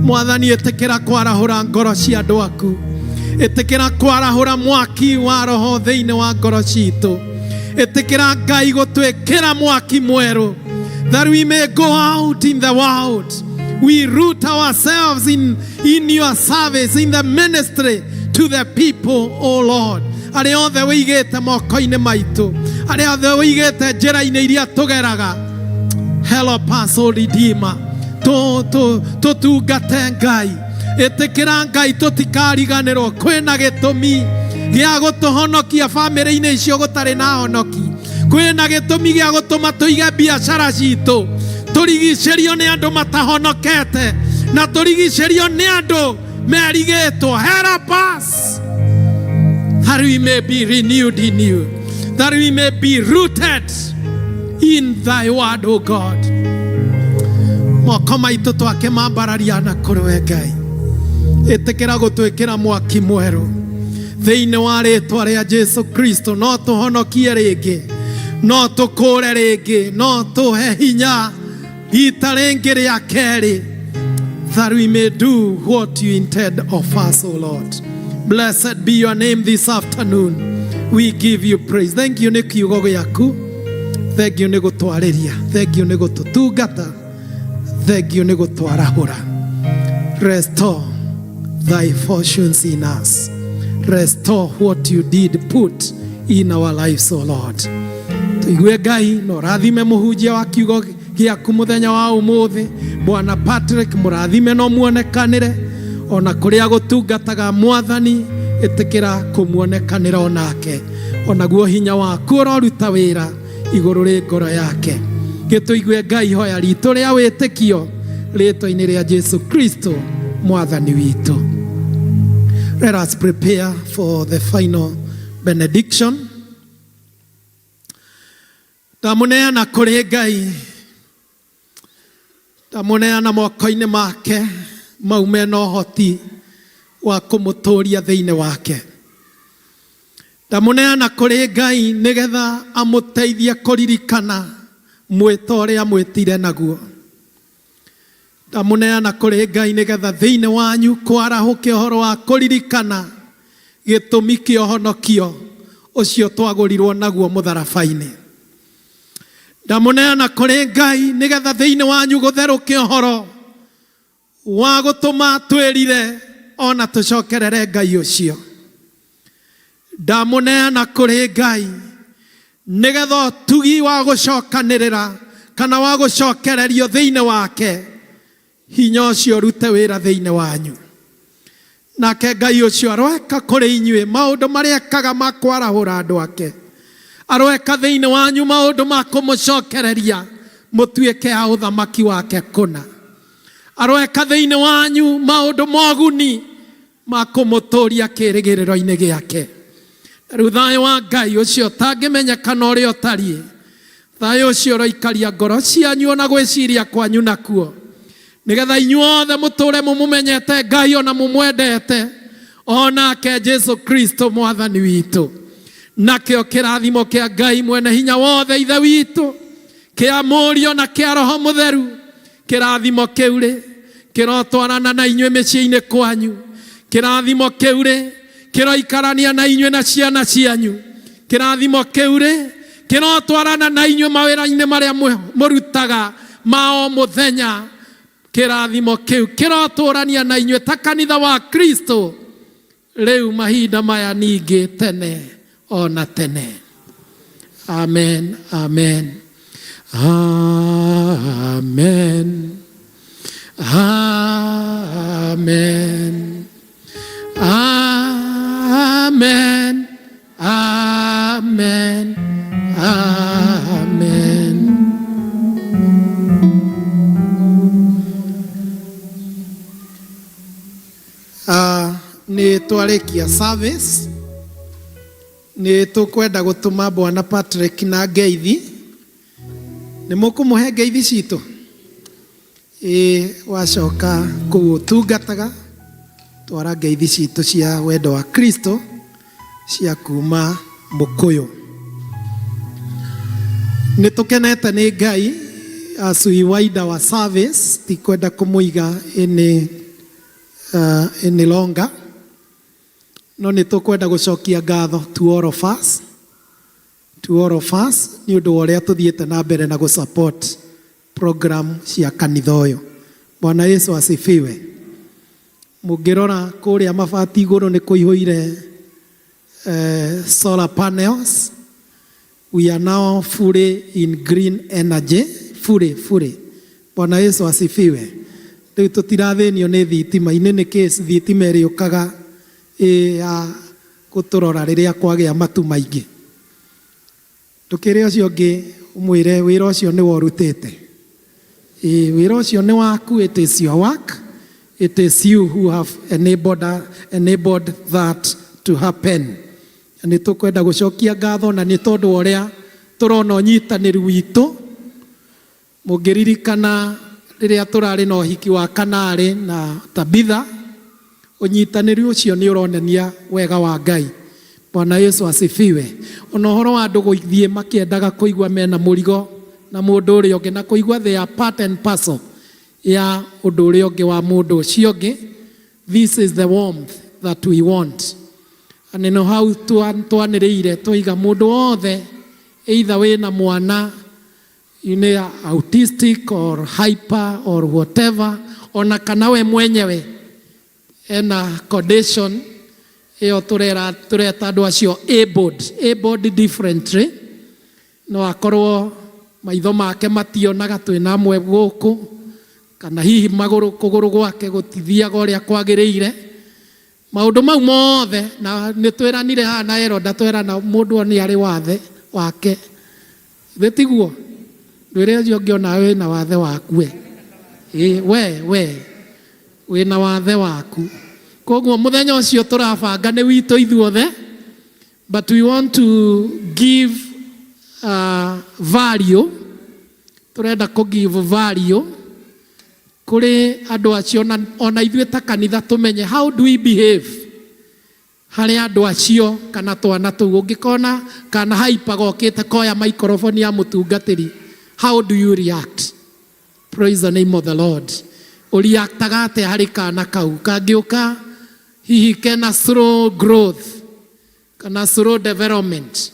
Mwathani, ĩtĩkĩra kwarahũra ngoro cia andũ aku, ĩtĩkĩra kwarahũra mwaki wa roho thĩinĩ wa ngoro citũ, ĩtĩkĩra Ngai gũtwĩkĩra mwaki mwerũ, that we may go out in the world. We root ourselves in your service, in the ministry to the people, O Lord. Arĩa othe wĩigĩte moko-inĩ maitũ, arĩa othe wĩigĩte njĩra-inĩ iria tũgeraga, help us, O Redeemer. Tũtungate Ngai. Ĩtĩkĩra Ngai tũtikariganĩrwo kwĩna gĩtũmi gĩa gũtũhonokia bamĩrĩ-inĩ icio gũtarĩ na honoki, kwĩna gĩtũmi gĩa gũtũma tũige biacara citũ tũrigicĩrio nĩ andũ matahonokete na tũrigicĩrio nĩ andũ merigĩtwo. Help us that we may be renewed in you, that we may be rooted in thy word, O God. Moko maitũ twake mambararia na kũrĩ we Ngai, ĩtĩkĩra gũtwĩkĩra mwaki mwerũ thĩinĩ wa rĩtwa rĩa Jesu Kristo. No tũhonokie rĩngĩ, no tũkũre rĩngĩ, no tũhe hinya ita rĩngĩ rĩa kerĩ, that we may do what you intend of us, O Lord. Blessed be your name this afternoon. We give you praise. Thank you nĩ kiugo gĩaku, thank you nĩ gũtwarĩria, thank you nĩ gũtũtungata, thank you nĩ gũtwarahũra. Restore thy fortunes in us. Restore what you did put in our lives, O Lord. Tuigue Ngai na ũrathime mũhunjia wa kiugo gĩaku mũthenya wa ũmũthĩ, Bwana Patrick, mũrathime no muonekanĩre ona kũrĩa gũtungataga. Mwathani, ĩtĩkĩra kũmuonekanĩra onake, onaguo hinya waku ũroruta wĩra igũrũ rĩ ngoro yake. Gĩtũigue Ngai ihoya ritũ rĩa wĩtĩkio rĩtwa-inĩ rĩa Jesu Kristo mwathani witũ. Let us prepare for the final benediction. Ndamũneana kũrĩ Ngai, ndamũneana moko-inĩ make mau mena ũhoti wa kũmũtũria thĩinĩ wake. Ndamũneana kũrĩ Ngai nĩgetha amũteithie kũririkana mwĩto ũrĩa mwĩtire naguo. Ndamũneana kũrĩ Ngai nĩgetha thĩinĩ wanyu kwarahũke ũhoro wa kũririkana gĩtũmi kĩa ũhonokio ũcio twagũrirwo naguo mũtharaba-inĩ. Ndamũneana kũrĩ Ngai nĩgetha thĩinĩ wanyu gũtherũke ũhoro wa gũtũma twĩrire ona tũcokerere Ngai ũcio. Ndamũneana kũrĩ Ngai nĩgetha ũtugi wa gũcokanĩrĩra kana wa gũcokererio thĩinĩ wake, hinya ũcio ũrute wĩra thĩinĩ wanyu. Nake Ngai ũcio aroeka kũrĩ inyuĩ maũndũ marĩa ekaga ma kwarahũra andũ ake, aroeka thĩinĩ wanyu maũndũ ma kũmũcokereria mũtuĩke a ũthamaki wake kũna, aroeka thĩinĩ wanyu maũndũ moguni ma kũmũtũria kĩrĩgĩrĩro-inĩ gĩake. Rĩu thayũ wa Ngai ũcio ũtangĩmenyekana ũrĩa ũtariĩ, thayũ ũcio ũroikaria ngoro cianyu ona gwĩciria kwanyu nakuo, nĩgetha inyuothe mũtũre mũmũmenyete Ngai ona mũmwendete onake Jesu Kristo mwathani witũ. Nakĩo kĩrathimo kĩa Ngai mwene hinya wothe Ithe witũ, kĩa Mũriũ na kĩa Roho Mũtheru, kĩrathimo kĩu rĩ kĩrotwarana na inyuĩ mĩciĩ-inĩ kwanyu. Kĩrathimo kĩu rĩ kĩroikarania na inyuĩ na ciana cianyu. Kĩrathimo kĩu rĩ kĩrotwarana na inyuĩ mawĩra-inĩ marĩa mũrutaga ma o mũthenya. Kĩrathimo kĩu kĩrotũrania na inyuĩ ta kanitha wa Kristo rĩu mahinda maya ningĩ tene o na tene. Amen, amen, amen, amen, amen, amen, amen. Nĩ twarĩkia service, nĩ tũkwenda gũtũma Bwana Patrick na ngeithi. Nĩ mũkũmũhe ngeithi citũ? Ĩĩ, wacoka kũu ũtungataga, twara ngeithi citũ cia wendo wa Kristo cia kuma Mũkũyũ. Nĩ tũkenete nĩ Ngai as we wind our service, tikwenda kũmũiga any longer, no nĩ tũkwenda gũcokia ngatho to all of us, to all of us nĩ ũndũ wa ũrĩa tũthiĩte na mbere na gũ support program cia kanitha ũyũ. Bwana Yesu asifiwe. Mũngĩrora kũrĩa mabati igũrũ nĩ kũihũire solar panels. We are now fully in green energy, fully, fully. Bwana Yesu asifiwe. Rĩu tũtirathĩnio nĩ thitima. In any case, thitima ĩrĩũkaga ĩ ya gũtũrora rĩrĩa kwagĩa matu maingĩ. Ndũkĩre ũcio ũngĩ ũmwĩre wĩra ũcio nĩwe ũrutĩte. Ĩ, wĩra ũcio nĩ waku, it is your work. It is you who have enabled that to happen. Na nĩ tũkwenda gũcokia ngatho na nĩ tondũ wa ũrĩa tũrona ũnyitanĩri witũ. Mũngĩririkana rĩrĩa tũrarĩ na ũhiki wa Kanarĩ na Tabitha, ũnyitanĩri ũcio nĩ ũronania wega wa Ngai. Bwana Yesu asifiwe. Ona ũhoro wa andũ gũthiĩ makĩendaga kũigua mena mũrigo na mũndũ ũrĩa ũngĩ, na kũigua they are part and parcel ya ũndũ ũrĩa ũngĩ wa mũndũ ũcio ũngĩ. This is the warmth that we want. Na nĩ hau twanĩrĩire twaiga mũndũ wothe, either wĩna mwana nĩ autistic or hyper or whatever, ona kana we mwenyewe ena condition ĩyo tũreta andũ acio abled differently. No akorwo maitho make mationaga, twĩna amwe gũkũ, kana hihi magũrũ, kũgũrũ gwake gũtithiaga ũrĩa kwagĩrĩire. Maũndũ mau mothe na nĩ twĩranire haha na Eroda, twerana mũndũ nĩ arĩ wathe wake. Thĩ tiguo? Ndwĩre ũcio ũngĩ onawe wĩna wathe waku we. Ĩ, we wĩna wathe waku. Koguo mũthenya ũcio tũrabanga nĩ witũ ithuothe, but we want to give value. Tũrenda kũ give value kũrĩ andũ acio, ona ithuĩ ta kanitha tũmenye how do we behave harĩ andũ acio kana twana tũu. Ũngĩkona kana hyper gokĩte koya microphone ya mũtungatĩri, how do you react? Praise the name of the Lord. Ũreactaga atĩa harĩ kana kau kangĩũka hihi kena slow growth kana slow development?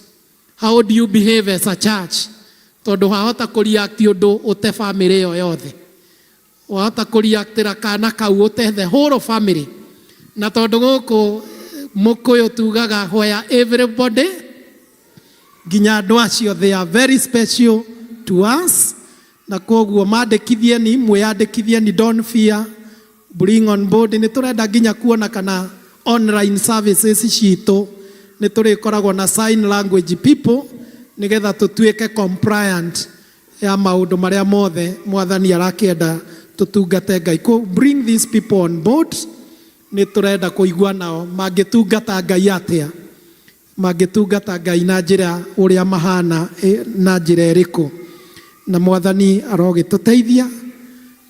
How do you behave as a church? Tondũ wahota kũreact ũndũ ũte family ĩyo yothe, wahota kũreactĩra kana kau ũte the whole family. Na tondũ gũkũ Mũkũyũ tugaga where everybody, nginya andũ acio, they are very special to us. Na koguo mandĩkithieni, mwĩyandĩkithieni, don't fear, bring on board. Nĩ tũrenda nginya kuona kana online services citũ nĩ tũrĩkoragwo na sign language people, nĩgetha tũtuĩke compliant ya maũndũ marĩa mothe Mwathani arakĩenda tũtungate Ngai. Bring these people on board. Nĩ tũrenda kũigua nao mangĩtungata Ngai atĩa, mangĩtungata Ngai na njĩra ũrĩa mahana, na njĩra ĩrĩkũ, na Mwathani arogĩtũteithia.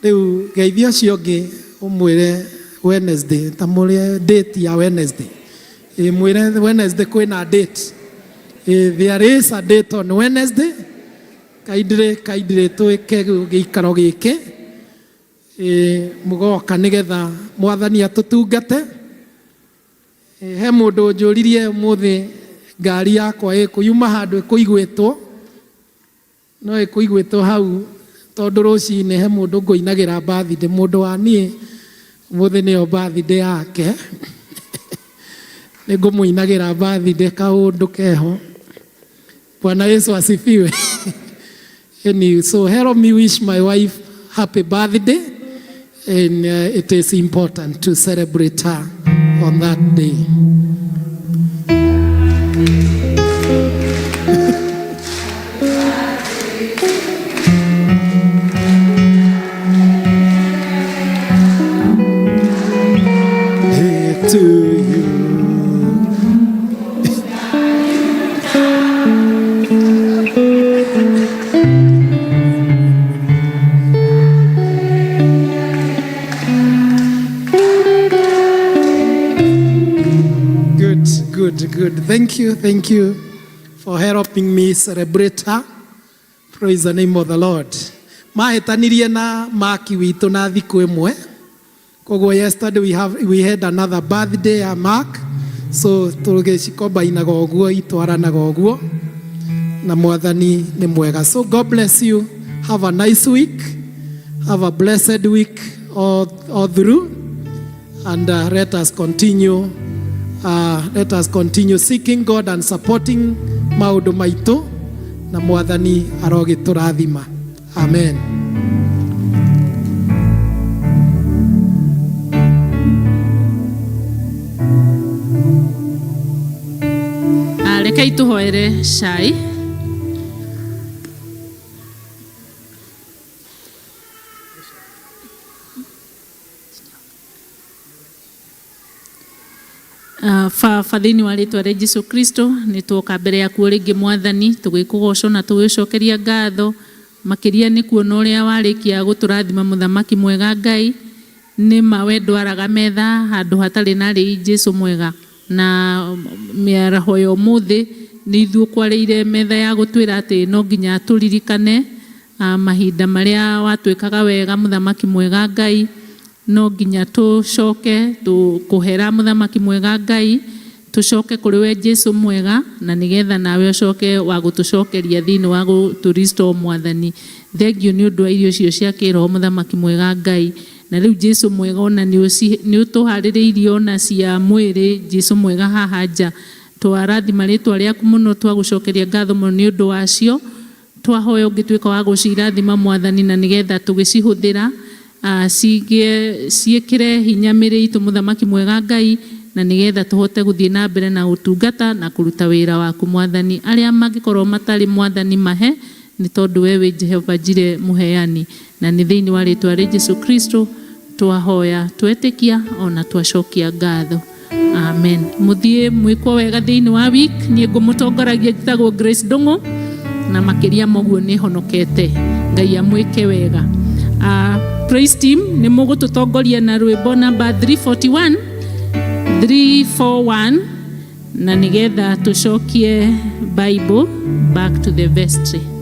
Rĩu geithia ũcio ũngĩ ũmwĩre Wednesday, ta mũrĩe date ya Wednesday. Ĩ, mwĩre Wednesday kwĩna date. There is a date on Wednesday. Kindly, kindly twĩke gĩikaro gĩkĩ. Mũgoka nĩgetha mwathani atũtungate. He mũndũ ũnjũririe ũmũthĩ ngari yakwa ĩkũyuma handũ ĩkũigwĩtwo, no ĩkũigwĩtwo hau tondũ rũcinĩ he mũndũ ngũinagĩra birthday, mũndũ wa niĩ ũmũthĩ nĩyo birthday yake. Nĩngũmũinagĩra birthday kaũndũ keho. Bwana Yesu asifiwe. Anyway, so help me wish my wife happy birthday, and it is important to celebrate her on that day. Hey to you. Good, good, good. Thank you, thank you for helping me celebrate her. Praise the name of the Lord. Mahĩtanirie na Maki witũ na thikũ ĩmwe. Koguo yesterday we had another birthday ya Mark. So tũgĩcikombainaga ũguo, itwaranaga ũguo. Na mwathani nĩ mwega. So God bless you. Have a nice week. Have a blessed week all through. And let us continue seeking God and supporting maũndũ maitũ, na mwathani arogĩtũrathima. Amen. Rekei tũhoere cai. Baba, thĩinĩ wa rĩtwa rĩa Jesu Kristo, nĩ tuoka mbere yaku o rĩngĩ mwathani, tũgĩkũgoco na tũgĩcokeria ngatho makĩria nĩ kuona ũrĩa warĩkia gũtũrathima, mũthamaki mwega Ngai. Nĩ ma we ndwaraga metha handũ hatarĩ na rĩi, Jesu mwega, na mĩaraho ya ũmũthĩ nĩ ithuĩ ũkwarĩire metha ya gũtwĩra atĩ no nginya tũririkane mahinda marĩa watwĩkaga wega, mũthamaki mwega Ngai. No nginya tũcoke kũhera, mũthamaki mwega Ngai, tũcoke kũrĩ we Jesu mwega, na nĩgetha nawe ũcoke wa gũtũcokeria thĩinĩ wa gũtũrestore. Mwathani, thengiũ nĩ ũndũ wa irio icio cia kĩroho, mũthamaki mwega Ngai. Na rĩu Jesu mwega, ona nĩ ũtũharĩrĩirie ona cia mwĩrĩ, Jesu mwega, haha nja. Twarathima rĩtwa rĩaku mũno, twagũcokeria ngatho mũno nĩ ũndũ wacio. Twahoya ũngĩtuĩka wa gũcirathima mwathani, na nĩgetha tũgĩcihũthĩra cigĩe ciĩkĩre hinya mĩrĩ itũ, mũthamaki mwega Ngai, na nĩgetha tũhote gũthiĩ na mbere na gũtungata na kũruta wĩra waku. Mwathani, arĩa mangĩkorwo matarĩ, mwathani, mahe, nĩ tondũ we wĩ Jehova Jire, mũheani. Na nĩ thĩinĩ wa rĩtwa rĩa Jesu Kristo twahoya, twetĩkia ona twacokia ngatho. Amen. Mũthiĩ mwĩkwo wega thĩinĩ wa week. Niĩ ngũmũtongoragia njĩtagwo Grace Ndung'u, na makĩria moguo nĩ honokete. Ngai amwĩke wega. Praise team, nĩ mũgũtũtongoria na rwĩmbo namba 341, 341, na nĩgetha tũcokie Bible back to the vestry.